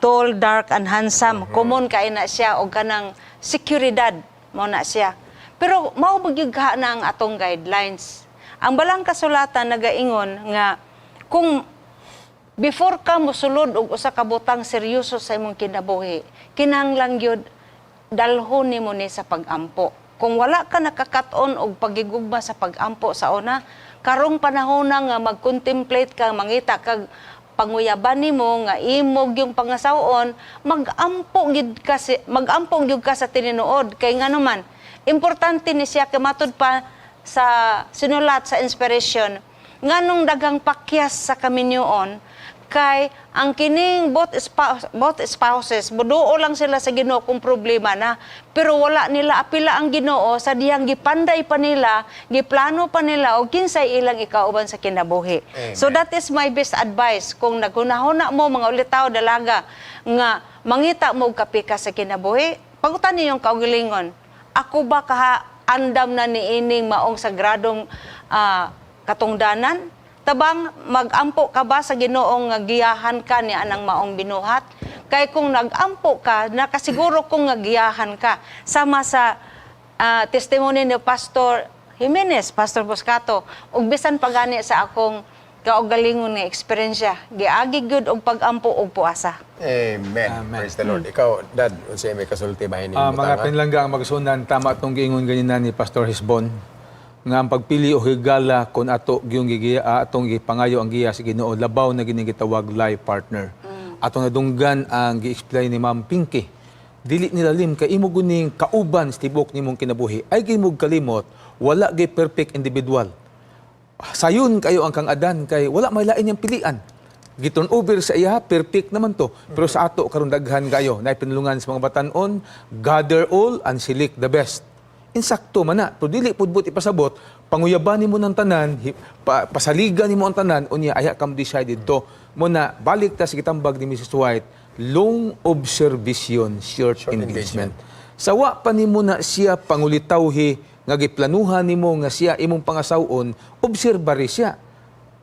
tall, dark and handsome. Common kay na siya og kanang seguridad mo na siya. Pero mao ba gyud ka na ang atong guidelines? Ang balang kasulatan nagaingon nga kung before ka mosulod og usa ka butang seryoso sa imong kinabuhi, kinahanglan gyud dalhon nimo ni sa pag-ampo. Kung wala ka nakakat-on og pagigugma sa pag-ampo sa una, karong panahon na nga mag-contemplate ka, mangita kag panguyaban nimo nga imog yung pangasawon, mag-ampo gid kasi, mag-ampo gyud ka sa tinuod, kay ngano man importante ni siya, kay matud pa sa sinulat sa inspiration, nganong daghang pakyas sa kaminyoon, kay ang kining both spouses muduo lang sila sa Ginoo kung problema na, pero wala nila apila ang Ginoo sa dihang gipanday pa nila, giplano pa nila og kinsay ilang ikauban sa kinabuhi. So that is my best advice kung naghunahuna mo, mga ulitaw dalaga, nga mangita mo og kapika sa kinabuhi, pangutan niyong kaugalingon, ako ba kaha andam na niining maong sagradong katungdanan? Tabang magampo ka ba sa Ginoo nga giyahan ka ni anang maong binuhat? Kay kung nagampo ka, nakasiguro kung nga giyahan ka. Sama sa testimony ni Pastor Jimenez, Pastor Boscato, ug bisan pa gani sa akong kaugalingon nga eksperyensya, giagi gyud og pagampo og puasa. Amen. Amen. Praise the Lord. Ikaw, Dad, unsay may kasulti bahin Ah, nimo mga tanga? pinlangga ang magsunan, tama atong giingon ganina ni Pastor Hisbon nga ang pagpili og higala kon ato gyung gigiya atong gipangayo ang giya sa Ginoo, labaw na gini gitawag life partner. Atong nadunggan ang gi-explain ni Ma'am Pinky. Dili nilalim kay imo guning kauban sa tibok nimong kinabuhi. Ay gimog kalimot, wala gyud perfect individual. Sayon kayo ang kang Adan kay wala may lain niyang pilian. Giturn over sa iya, perfect naman to. Pero sa ato karon daghan kayo na pinulungan sa mga batan-on, gather all and select the best. Insakto man na. Pero dili pud buot ipasabot, panguyaban nimo ng tanan, pasaligan nimo ang tanan, unya aya kam decide didto. Mo na balik ta sa gitambag ni Mrs. White, long observation, short Short engagement. Sawa pa nimo na siya pangulitawhi nga giplanuhan nimo nga siya imong pangasawon, obserba ri siya.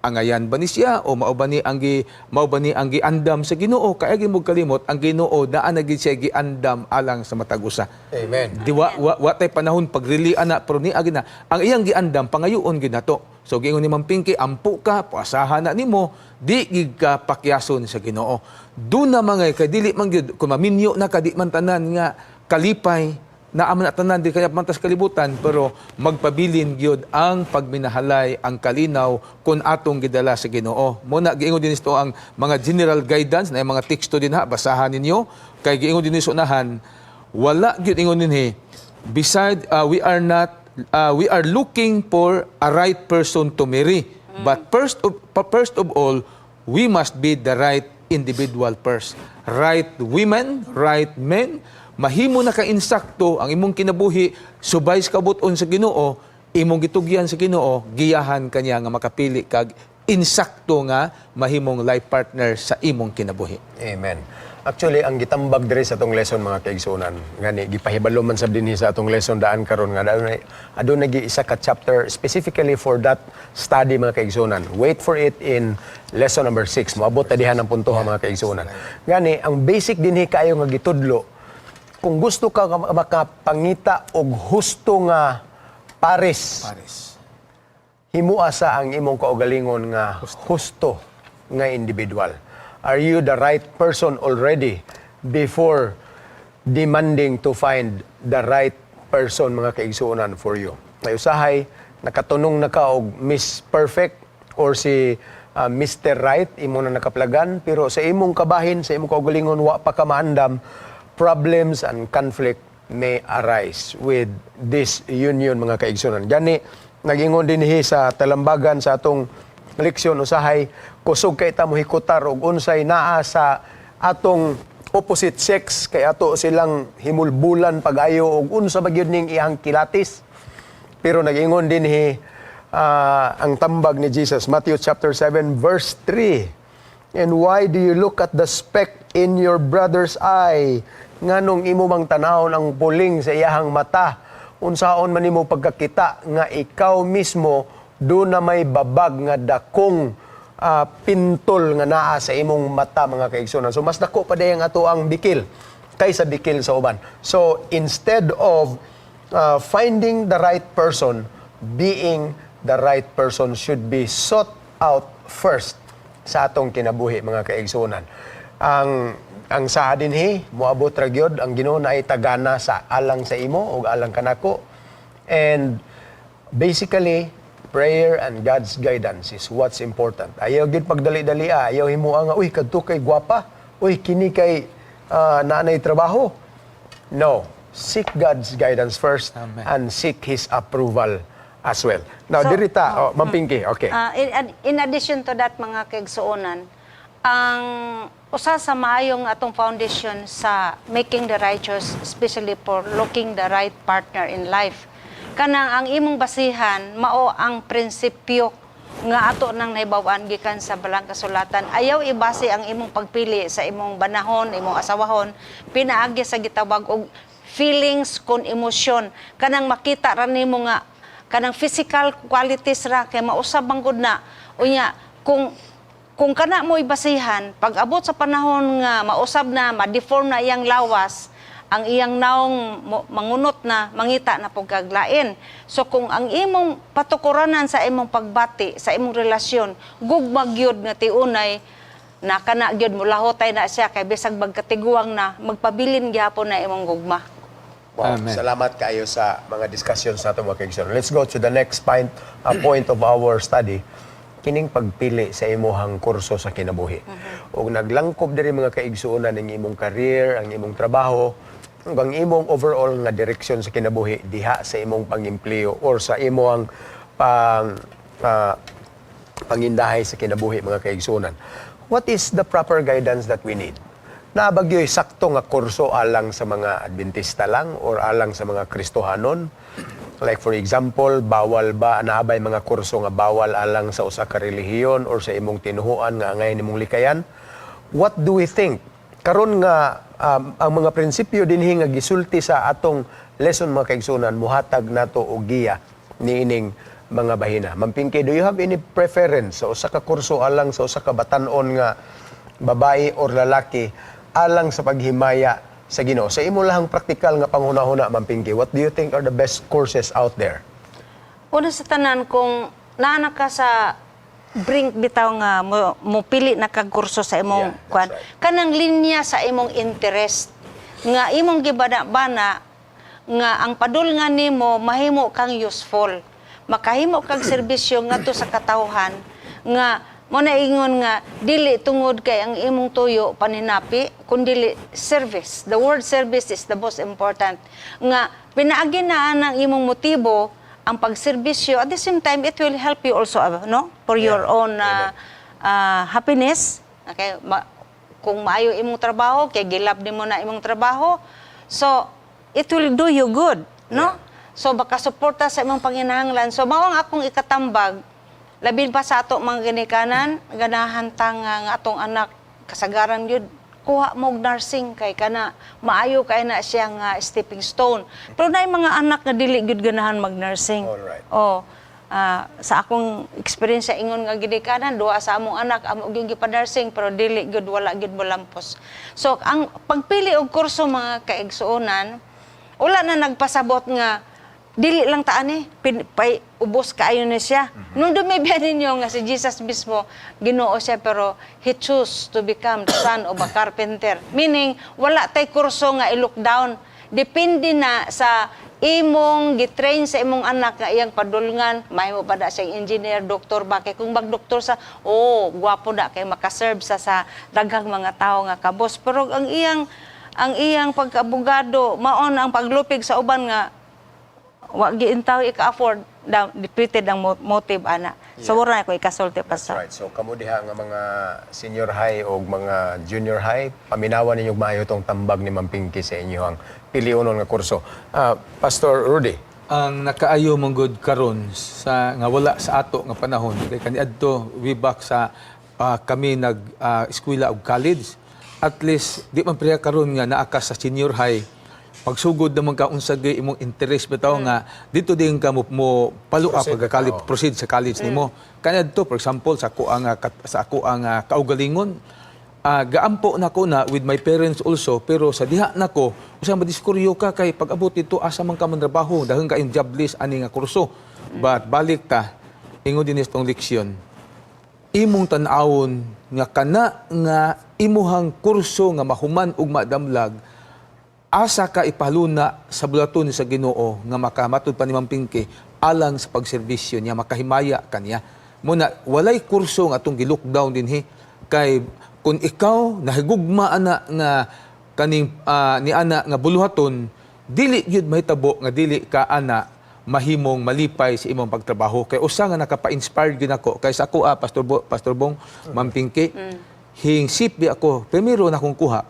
Angayan ba ni siya o mao ba ni ang giandam sa Ginoo? Kaya gid mo kalimot ang Ginoo naa na gid siya giandam alang sa matag usa. Amen. Di wa tay panahon pagrili ana, pero ni agi na ang iyang giandam, pangayoon gid nato. So giingon ni Ma'am Pinky, ampo ka, puasahan na nimo, di gid ka pakyason sa Ginoo. Do na mga kay dili man gyud kung maminyo na ka, di man tanan nga kalipay na man na tanan di kaya mantas kalibutan, pero magpabilin gyud ang pagminahalay, ang kalinaw kung atong gidala sa Ginoo. Mo na giingon din isto ang mga general guidance na yung mga teksto din ha, basahan ninyo kay giingon din sa unahan, wala gyud ingon dinhi beside we are not we are looking for a right person to marry, but first of all we must be the right individual first, right women, right men. Mahimo na ka insakto ang imong kinabuhi subay sa kabut-on sa Ginoo, imong gitugyan sa Ginoo, giyahan kanya nga makapili kag insakto nga mahimong life partner sa imong kinabuhi. Amen. Actually, ang gitambag diri sa atong lesson, mga kaigsunan, ngani gipahibalo man sab dinhi sa atong lesson daan karon nga adunay isa ka chapter specifically for that study, mga kaigsunan. Wait for it in lesson number 6. Moabot ta diha ng punto ha, mga kaigsunan. Ngani ang basic dinhi kaayo nga gitudlo, kung gusto ka nga makapangita og husto nga pares, Pares. Himua sa ang imong kaugalingon nga husto nga individual. Are you the right person already before demanding to find the right person, mga kaigsuonan, for you? May usahay, nakatunong na ka og Miss Perfect or si Mr. Right, imo na nakaplagan, pero sa imong kabahin, sa imong kaugalingon, wa pa ka maandam, problems and conflict may arise with this union, mga kaigsunan. Gani, nagingon dinhi sa talambagan sa atong leksyon, usahay kusog kay ta mohikutar og unsay naa sa atong opposite sex kay ato silang himulbulan pag-ayo og unsa ba gyud ning iyang kilatis. Pero nagingon dinhi ang tambag ni Jesus, Matthew chapter 7 verse 3. "And why do you look at the speck in your brother's eye?" Nganong imo mang tanawon ang puling sa iyahang mata? Unsaon man nimo pagkakita nga ikaw mismo do na may babag nga dakong pintol nga naa sa imong mata, mga kaigsunan? So mas dako pa ang ato ang bikil kaysa bikil sa uban. So instead of finding the right person, being the right person should be sought out first sa atong kinabuhi, mga kaigsunan. Ang sa dinhi moabot ra gyud ang Ginoo na ay tagana sa alang sa imo ug alang kanako. And basically, prayer and God's guidance is what's important. Ayaw gyud pagdali-dali ah. Ayaw himua nga, "Uy, kadto kay gwapa. Uy, kini kay naanay trabaho." No, seek God's guidance first Amen. And seek His approval as well. Now, So, dirita, oh, Ma'am Pinky, okay. In addition to that, mga kaigsuonan, ang usa sa maayong atong foundation sa making the right choice, especially for looking the right partner in life, kanang ang imong basihan mao ang prinsipyo nga ato nang nahibaw-an gikan sa Balang Kasulatan. Ayaw ibase ang imong pagpili sa imong banahon, imong asawahon, pinaagi sa gitawag og feelings kon emosyon. Kanang makita ra nimo nga kanang physical qualities ra kay mausab man gud na. Unya, kung kana mo ibasihan, pag abot sa panahon nga mausab na, ma-deform na iyang lawas, ang iyang naong mangunot na, mangita na pud kag lain. So kung ang imong patukuranan sa imong pagbati, sa imong relasyon, gugma gyud nga tiunay, na kana gyud mulahotay na siya kay bisag magkatiguang na, magpabilin gihapon na imong gugma. Wow, Amen. salamat kayo sa mga discussions nato, mga kaigsoon. Let's go to the next point of our study. Kining pagpili sa imuhang kurso sa kinabuhi. Ug naglangkob diri, mga kaigsuonan, ang imong career, ang imong trabaho, ug ang imong overall nga direksyon sa kinabuhi diha sa imong pangempleyo or sa imong pangindahay sa kinabuhi, mga kaigsuonan. What is the proper guidance that we need? Naa ba gyoy sakto nga kurso alang sa mga Adventista lang or alang sa mga Kristohanon? Like for example, bawal ba, naa bay mga kurso nga bawal alang sa usa ka relihiyon or sa imong tinuhuan nga angay nimong likayan? What do we think? Karon nga ang mga prinsipyo dinhi nga gisulti sa atong lesson, mga kaigsunan, muhatag nato og giya niining mga bahina. Ma'am Pinky, do you have any preference sa usa ka kurso alang sa usa ka batan-on nga babae or lalaki alang sa paghimaya sa Ginoo? Sa imo lahang praktikal nga panghunahuna, Ma'am Pinky, what do you think are the best courses out there? Una sa tanan, kung naa na ka sa brink bitaw nga mo pili na kag kurso sa imong Yeah, that's kwan, kanang linya sa imong interest nga imong gibana-bana nga ang padulngan nimo, mahimo kang useful, makahimo kag serbisyo ngadto sa katawhan, nga mo na ingon nga dili tungod kay ang imong tuyo paninapi, kundili service. The word service is the most important nga pinaagi na ang imong motibo, ang pagserbisyo. At the same time, it will help you also, no, for your own happiness, okay? Kung maayo imong trabaho kay gi-love nimo na imong trabaho, so it will do you good, no? So baka suporta sa imong panginahanglan. So mao ang akong ikatambag, labi pa sa ato mga ginikanan, ganahan ta nga atong anak kasagaran gyud kuha mo og nursing kay kana maayo kay na siya nga stepping stone. Pero naay mga anak nga dili gyud ganahan mag-nursing. Oh, sa akong experience ingon nga ginikanan, duha sa among anak amo gyud gipa-nursing pero dili gyud, wala gyud molampos. So ang pagpili og kurso, mga kaigsuonan, wala na nagpasabot nga dili lang taan eh, pay, ubos kaayo ni siya. Hinumdumi biya ninyo nga si Jesus mismo, Ginoo siya, pero he choose to become the son of a carpenter. Meaning, wala tay kurso nga i-look down. Depende na sa imong gitrain sa imong anak nga iyang padulngan, mahimo pa na siyang engineer, doktor ba? Kay kung magdoktor sa, oh, gwapo na kay makaserve sa daghang mga tao nga kabos. Pero ang iyang pagkaabogado, maon ang paglupig sa uban nga wa giintaw ika-afford da, depleted ang motive ana. So wala ko ikasulti pa That's sa. right. So kamo diha nga mga senior high o mga junior high, paminawan ninyo maayo tong tambag ni Ma'am Pinky sa inyohang piliunon nga kurso. Pastor Rudy. Ang nakaayo mong good karon sa nga wala sa ato nga panahon kay kaniadto way back sa kami nag eskwela og college, at least di man pareha karon nga naa ka sa senior high, pagsugod naman ka unsa gyud imong interest bitaw nga dito din ka mo follow up Proceed. pagka proceed sa college nimo. Kaniadto, for example, sa ako ang kaugalingon, gaampo na ko na with my parents also, pero sa diha nako usa madiskuryo ka kay pag abot dito, asa man ka mantrabaho, daghan kayong jobless ani nga kurso. But balik ta, ingon din itong leksyon, imong tan-awon nga kana nga imuhang kurso nga mahuman ug madamlag, asa ka ipaluna sa bulaton sa Ginoo nga makamatud pa ni Ma'am Pinky alang sa pagserbisyo niya, makahimaya kaniya. Muna walay kurso nga atong gi-lockdown dinhi kay kung ikaw nahigugma ana nga kaning ni ana nga buluhaton, dili gyud mahitabo nga dili ka ana mahimong malipay sa imong pagtrabaho. Kay usa nga nakapa-inspired gyud ako kay sa ako, Pastor Bong, Ma'am Pinky, hing CP ako primero na akong kuha,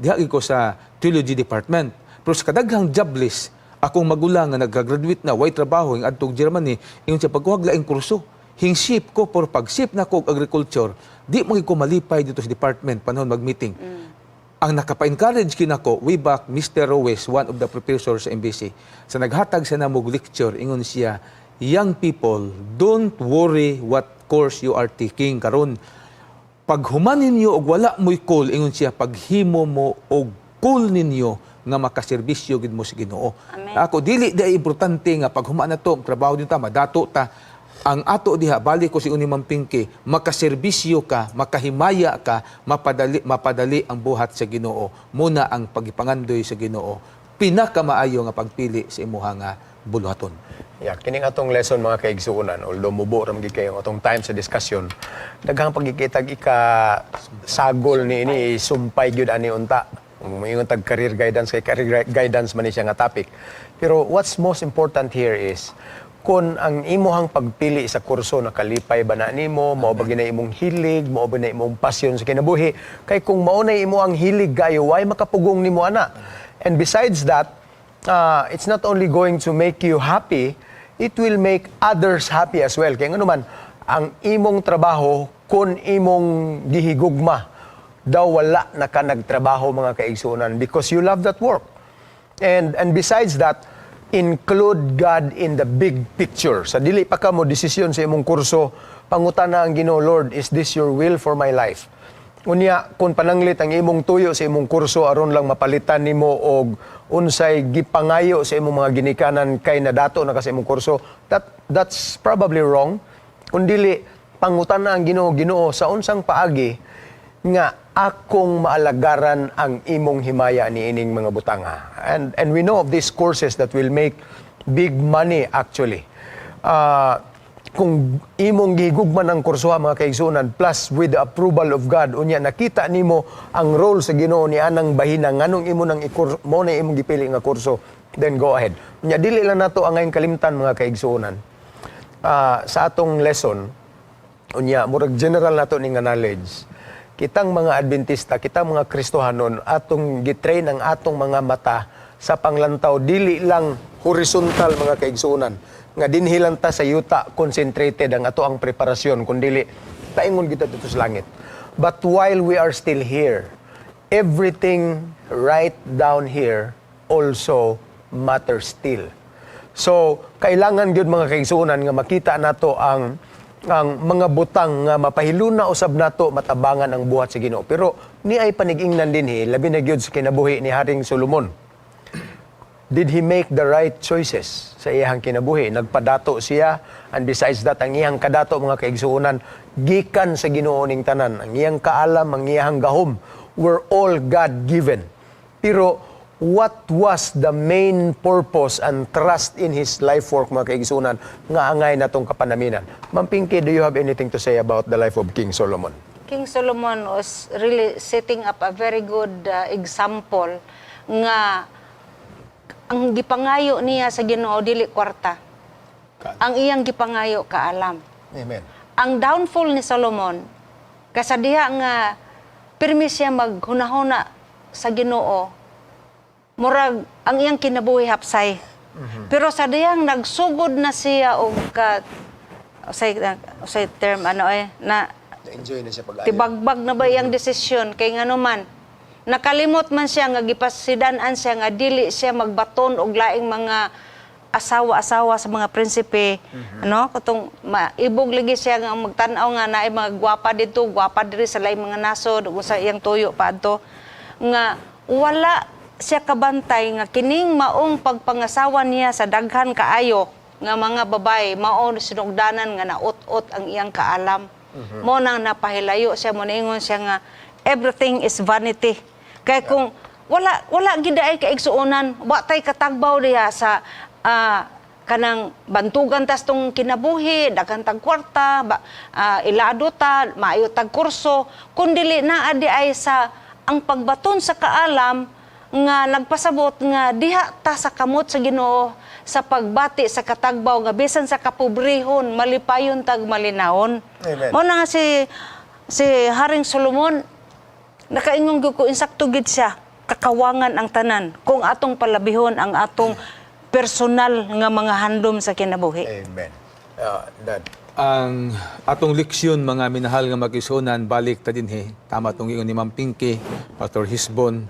diha gyud ko sa theology department, pero sa kadaghang jobless akong magulang nga nagka-graduate na way trabaho ing adtong Germany, ingon siya pagkuha laing kurso. Hing shift ko por pag shift na ko og agriculture, di mo ko malipay dito sa department panahon mag-meeting. Ang nakapa-encourage kinako way back, Mr. Rowes, one of the professors sa MBC, sa naghatag sa namog lecture, ingon siya, "Young people, don't worry what course you are taking karon. Paghuman ninyo og wala mo'y call, ingon siya, paghimo mo og call ninyo nga makaserbisyo gid mo sa Ginoo. Amen. Ako dili di ay importante nga paghuman na to, trabaho din ta, madato ta. Ang ato diha, balik ko si uni Ma'am Pinky, makaserbisyo ka, makahimaya ka, mapadali mapadali ang buhat sa Ginoo. Muna ang pagipangandoy sa Ginoo. Pinakamaayo nga pagpili sa imuha nga buluhaton. Yeah, kining atong lesson, mga kaigsuonan, although mubo ra man gid kayo ang atong time sa discussion, daghang pagkikitag ika sagol ni ini, sumpay gyud ani unta. Moingon tag career guidance kay career guidance man ni siya nga topic. Pero what's most important here is kung ang imuhang pagpili sa kurso nakalipay ba na nimo, mao ba gina imong hilig, mao ba na imong passion sa kinabuhi? Kay kung mao na imo ang hilig kayo, why makapugong nimo ana? And besides that, it's not only going to make you happy, it will make others happy as well. Kaya ngano man, ang imong trabaho, kung imong gihigugma, daw wala na ka nagtrabaho, mga kaigsunan, because you love that work. And besides that, include God in the big picture. Sa dili pa ka mo desisyon sa imong kurso, pangutana ang Ginoo, "Lord, is this your will for my life?" Unya, kung pananglit ang imong tuyo sa imong kurso aron lang mapalitan nimo og unsay gipangayo sa imong mga ginikanan kay nadato na ka sa imong kurso, that's probably wrong. Kung dili, pangutana ang Ginoo, "Ginoo, sa unsang paagi nga akong maalagaran ang imong himaya ni ining mga butanga?" And we know of these courses that will make big money actually. Kung imong gihigugma ng kursoha, mga kaigsunan, plus with the approval of God, unya nakita nimo ang role sa Ginoo ni anang bahina nganong imo nang mo na imong gipili nga kurso, then go ahead. Unya dili lang nato ang ngayon kalimtan, mga kaigsunan. Sa atong lesson, unya murag general nato ni nga knowledge. Kitang mga Adventista, kitang mga Kristohanon, atong gitrain ang atong mga mata sa panglantaw dili lang horizontal, mga kaigsuonan, nga dinhi lang ta sa yuta concentrated ang ato ang preparasyon, kundili paingon kita dito sa langit. But while we are still here, everything right down here also matters still. So, kailangan gyud, mga kaigsuonan, nga makita nato ang mga butang nga mapahiluna usab nato matabangan ang buhat sa Ginoo. Pero ni ay panigingnan dinhi, labi na gyud sa kinabuhi ni Haring Solomon. Did he make the right choices sa iyang kinabuhi? Nagpadato siya, and besides that, ang iyang kadato, mga kaigsuonan, gikan sa Ginoo ning tanan. Ang iyang kaalam, ang iyang gahom were all God-given. Pero what was the main purpose and trust in his life work, mga kaigsuonan, nga angay natong kapanaminan? Ma'am Pinky, do you have anything to say about the life of King Solomon? King Solomon was really setting up a very good example nga ang gipangayo niya sa Ginoo dili kwarta. Ang iyang gipangayo, kaalam. Amen. Ang downfall ni Solomon kasa diha nga pirmi siya maghunahuna sa Ginoo, murag ang iyang kinabuhi hapsay. Pero sa dihang nagsugod na siya og ka usay term ano eh na Enjoy na siya pag tibagbag na ba iyang desisyon, kay ngano man nakalimot man siya nga gipasidan-an siya nga dili siya magbaton og laing mga asawa-asawa sa mga prinsipe, ano, katong maibog lagi siya nga magtan-aw nga naay mga gwapa didto, gwapa diri sa laing mga nasod ug sa iyang tuyo pa adto, nga wala siya kabantay nga kining maong pagpangasawa niya sa daghan kaayo nga mga babae mao sinugdanan nga naut-ot ang iyang kaalam. Mo nang napahilayo siya, mo niingon siya nga everything is vanity. Kay kung wala wala gid ay kaigsuonan, wa tay katagbaw diha sa kanang bantugan tas tong kinabuhi, daghan tag kwarta, ba, ilado ta, maayo tag kurso, kun dili naa di ay sa ang pagbaton sa kaalam nga nagpasabot nga diha ta sa kamot sa Ginoo sa pagbati sa katagbaw nga bisan sa kapobrehon malipayon tag malinawon. Amen. Mo na nga si Haring Solomon, nakaingon gyud ko, insakto gid siya, kakawangan ang tanan kung atong palabihon ang atong personal nga mga handom sa kinabuhi. Amen. Dad. Ang atong leksyon, mga minahal nga mag-isunan, balik ta dinhi. Tama tong ingon ni Ma'am Pinky, Pastor Hisbon.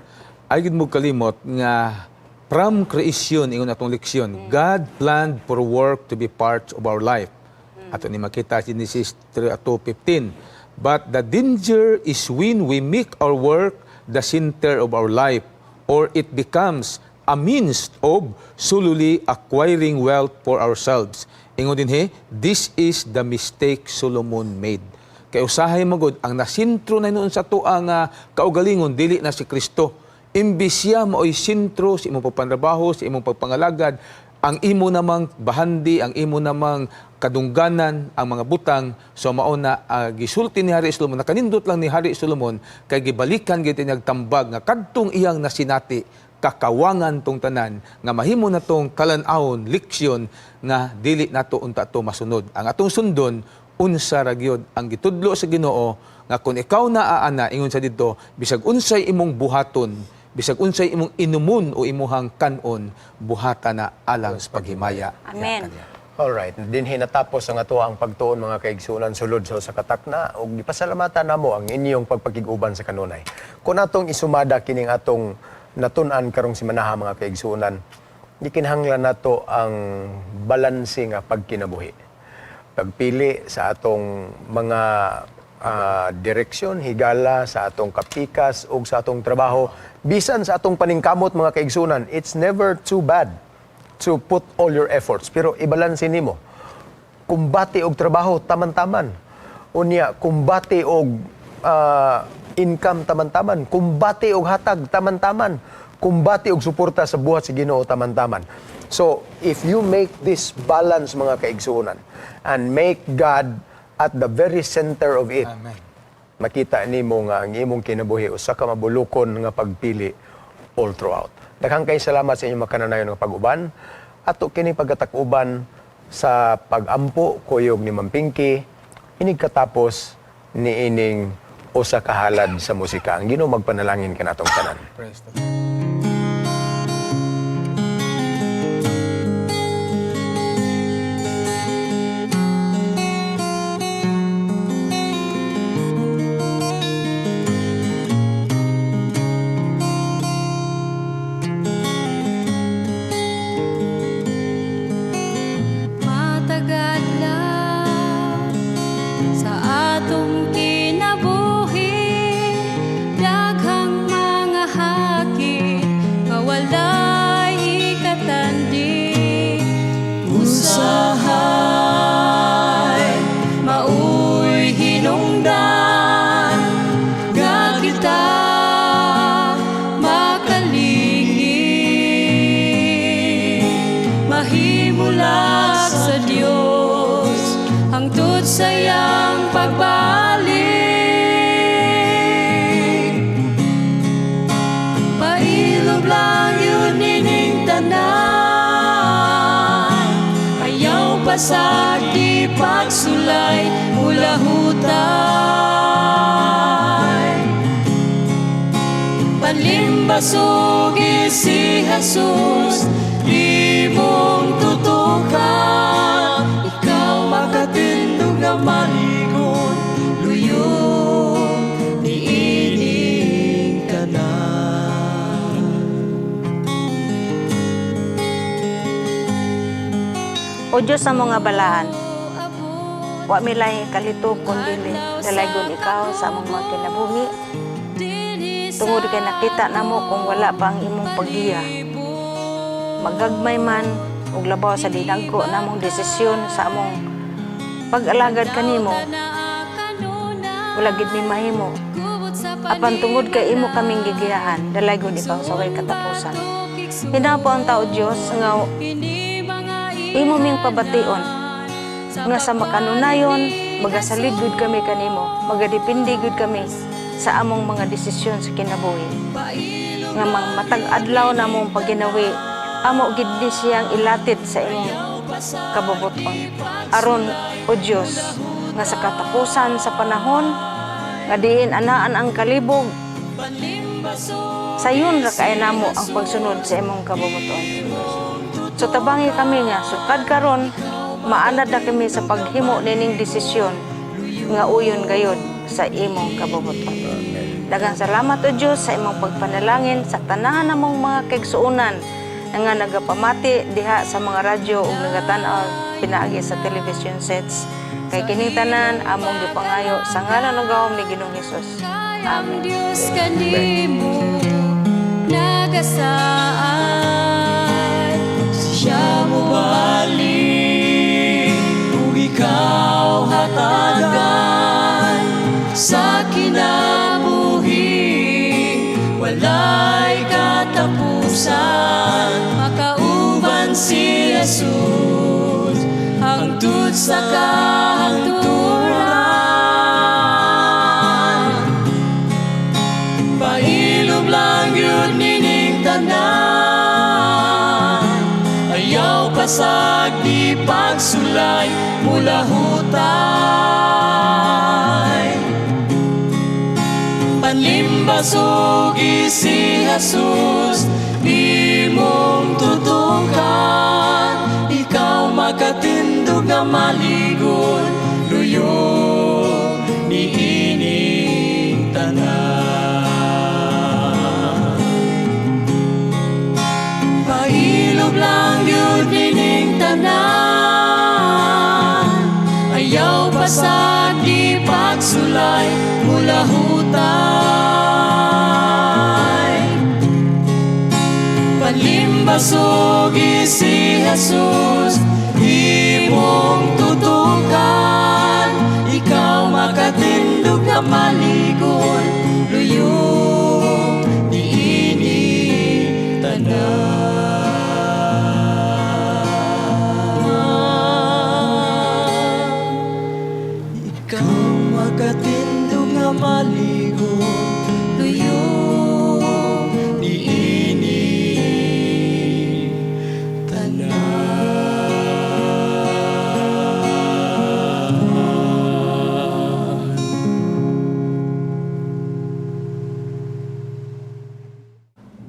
Ay gid mo kalimot nga from creation, ingon atong leksyon, God planned for work to be part of our life. Ato ni makita sa Genesis 2:15. But the danger is when we make our work the center of our life or it becomes a means of solely acquiring wealth for ourselves. Ingon dinhi, this is the mistake Solomon made. Kay usahay magod ang nasintro na noon sa atoa nga kaugalingon, dili na si Kristo. Imbis siya maoy sentro sa imong pagpanrabaho, sa imong pagpangalagad, ang imo namang bahandi, ang imo namang kadungganan, ang mga butang, so mao na gisulti ni Hari Solomon, nakanindot lang ni Hari Solomon, kay gibalikan gid niyag tambag nga kadtong iyang nasinati, kakawangan tong tanan, nga mahimo na tong kalan-awon, leksyon, nga dili nato unta to masunod. Ang atong sundon, unsa ra gyud ang gitudlo sa Ginoo nga kung ikaw na aana, ingon sa didto, bisag unsay imong buhaton, bisag unsay imong inumon o imuhang kanon, buhata na alang sa paghimaya. Amen. Alright, dinhi natapos ang ato ang pagtuon, mga kaigsuonan, sulod sa usa ka takna ug gipasalamatan namo ang inyong pagpakig-uban sa kanunay. Kung atong isumada kining atong natun-an karong simanaha, mga kaigsuonan, gikinahanglan nato ang balanse nga pagkinabuhi. Pagpili sa atong mga direksyon, higala sa atong kapikas ug sa atong trabaho, bisan sa atong paningkamot, mga kaigsuonan, it's never too bad to put all your efforts. Pero ibalanse nimo. Kumbate og trabaho taman-taman. Unya, kumbate og income taman-taman. Kumbate og hatag taman-taman. Kumbate og suporta sa buhat sa Ginoo taman-taman. So, if you make this balance, mga kaigsuonan, and make God at the very center of it, Amen. makita nimo nga ang imong kinabuhi usa ka mabulukon nga pagpili all throughout. Daghang kay salamat sa inyong makanayon nga pag-uban. Ato kini pagkatakuban sa pag-ampo kuyog ni Ma'am Pinky inig katapos ni ining usa ka halad sa musika. Ang Ginoo magpanalangin kanatong tanan. Praise the Lord. Matag adlaw sa atong kinabuhi, daghang mga haki nga walay ikatandi. Usahay maoy hinungdan nga kita makalingin, mahimulak sa Dios hangtod sa iyang pagbalik. Pailob lang gyud nining tanan. Ayaw pasag di pagsulay mulahutay. Panlimbasugi si Jesus imong tutukan. Ikaw makatindog na maligon luyong niining tanan. O Diyos sa mga balaan, wa mi lahi kalito kundi dalaygon ikaw sa among mga kinabuhi. Tungod kay nakita namo kung wala pa ang imong paggiya. Magagmay man ug labaw sa dinagko namong desisyon sa among pag-alagad kanimo, wala gid mi mahimo. Apan tungod kay imo kaming gigiyahan, dalaygon ikaw sa way katapusan. Hinapo ang tao, Dios, nga imo ming pabation nga sa makanunayon magasalig gud kami kanimo, magadepende gud kami sa among mga desisyon sa kinabuhi nga mga matag adlaw na among pagginawi, amo gid ni siyang ilatid sa imong kabubuton, aron, O Dios, nga sa katapusan sa panahon nga diin anaan ang kalibog, sayon ra kay namo ang pagsunod sa imong kabubuton. So tabangi kami nga sukad karon maanad na kami sa paghimo nining desisyon nga uyon gayod sa imong kabubuton. Daghang salamat, O Dios, sa imong pagpanalangin sa tanan namong mga kaigsuonan nga nagapamati diha sa mga radyo ug nagatan-aw. pinaagi sa television sets. Kay kining tanan among gipangayo sa ngalan ug gahom ni Ginoong Hesus. Kay ang Amen. Diyos kanimo nagasaad, siya mobalik ug ikaw hatagan sa kinabuhi walay katapusan. Makauban si Jesus hangtod sa kahangturan. Pailob lang yun nining tanan, ayaw pasag di pagsulay mulahutay. Panlimbasugi si Jesus imong tutukan, ikaw makatindog nga maligon luyo niining tanan. Pailob lang yun nining tanan, ayaw pasag di pagsulay mulahutay. Panlimbasugi si Jesus imong tutukan, ikaw makatindog nga maligon luyo niini tanan. Ikaw makatindog nga maligon luyo niini tanan.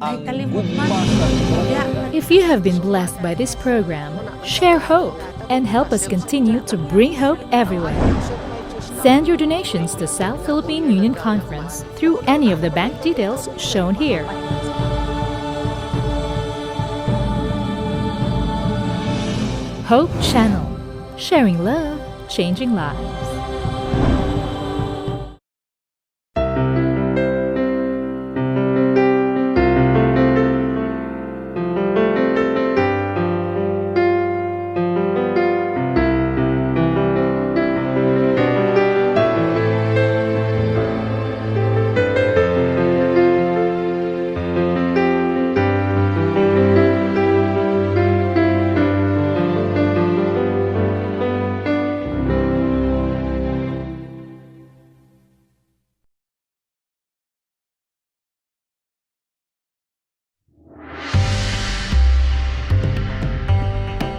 Ay, kalimot man. If you have been blessed by this program, share hope and help us continue to bring hope everywhere. Send your donations to South Philippine Union Conference through any of the bank details shown here. Hope Channel, sharing love, changing lives.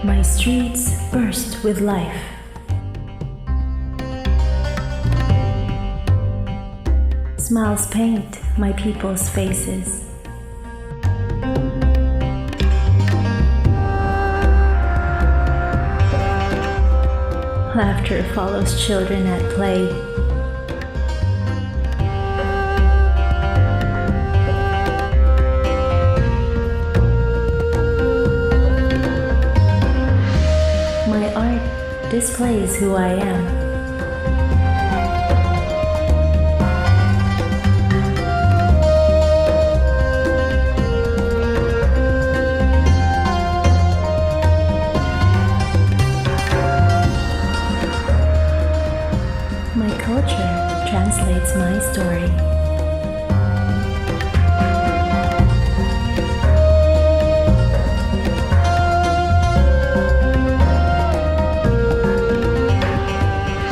My streets burst with life. Smiles paint my people's faces. Laughter follows children at play. My art displays who I am. My culture translates my story.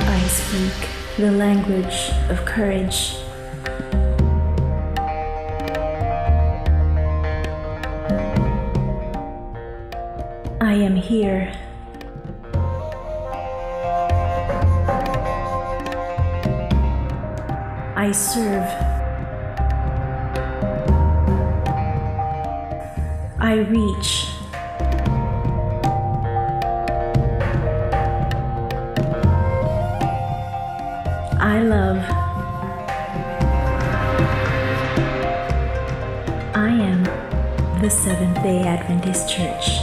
I speak the language of courage. I am here. I serve. I reach. I love. I am the Seventh Day Adventist Church.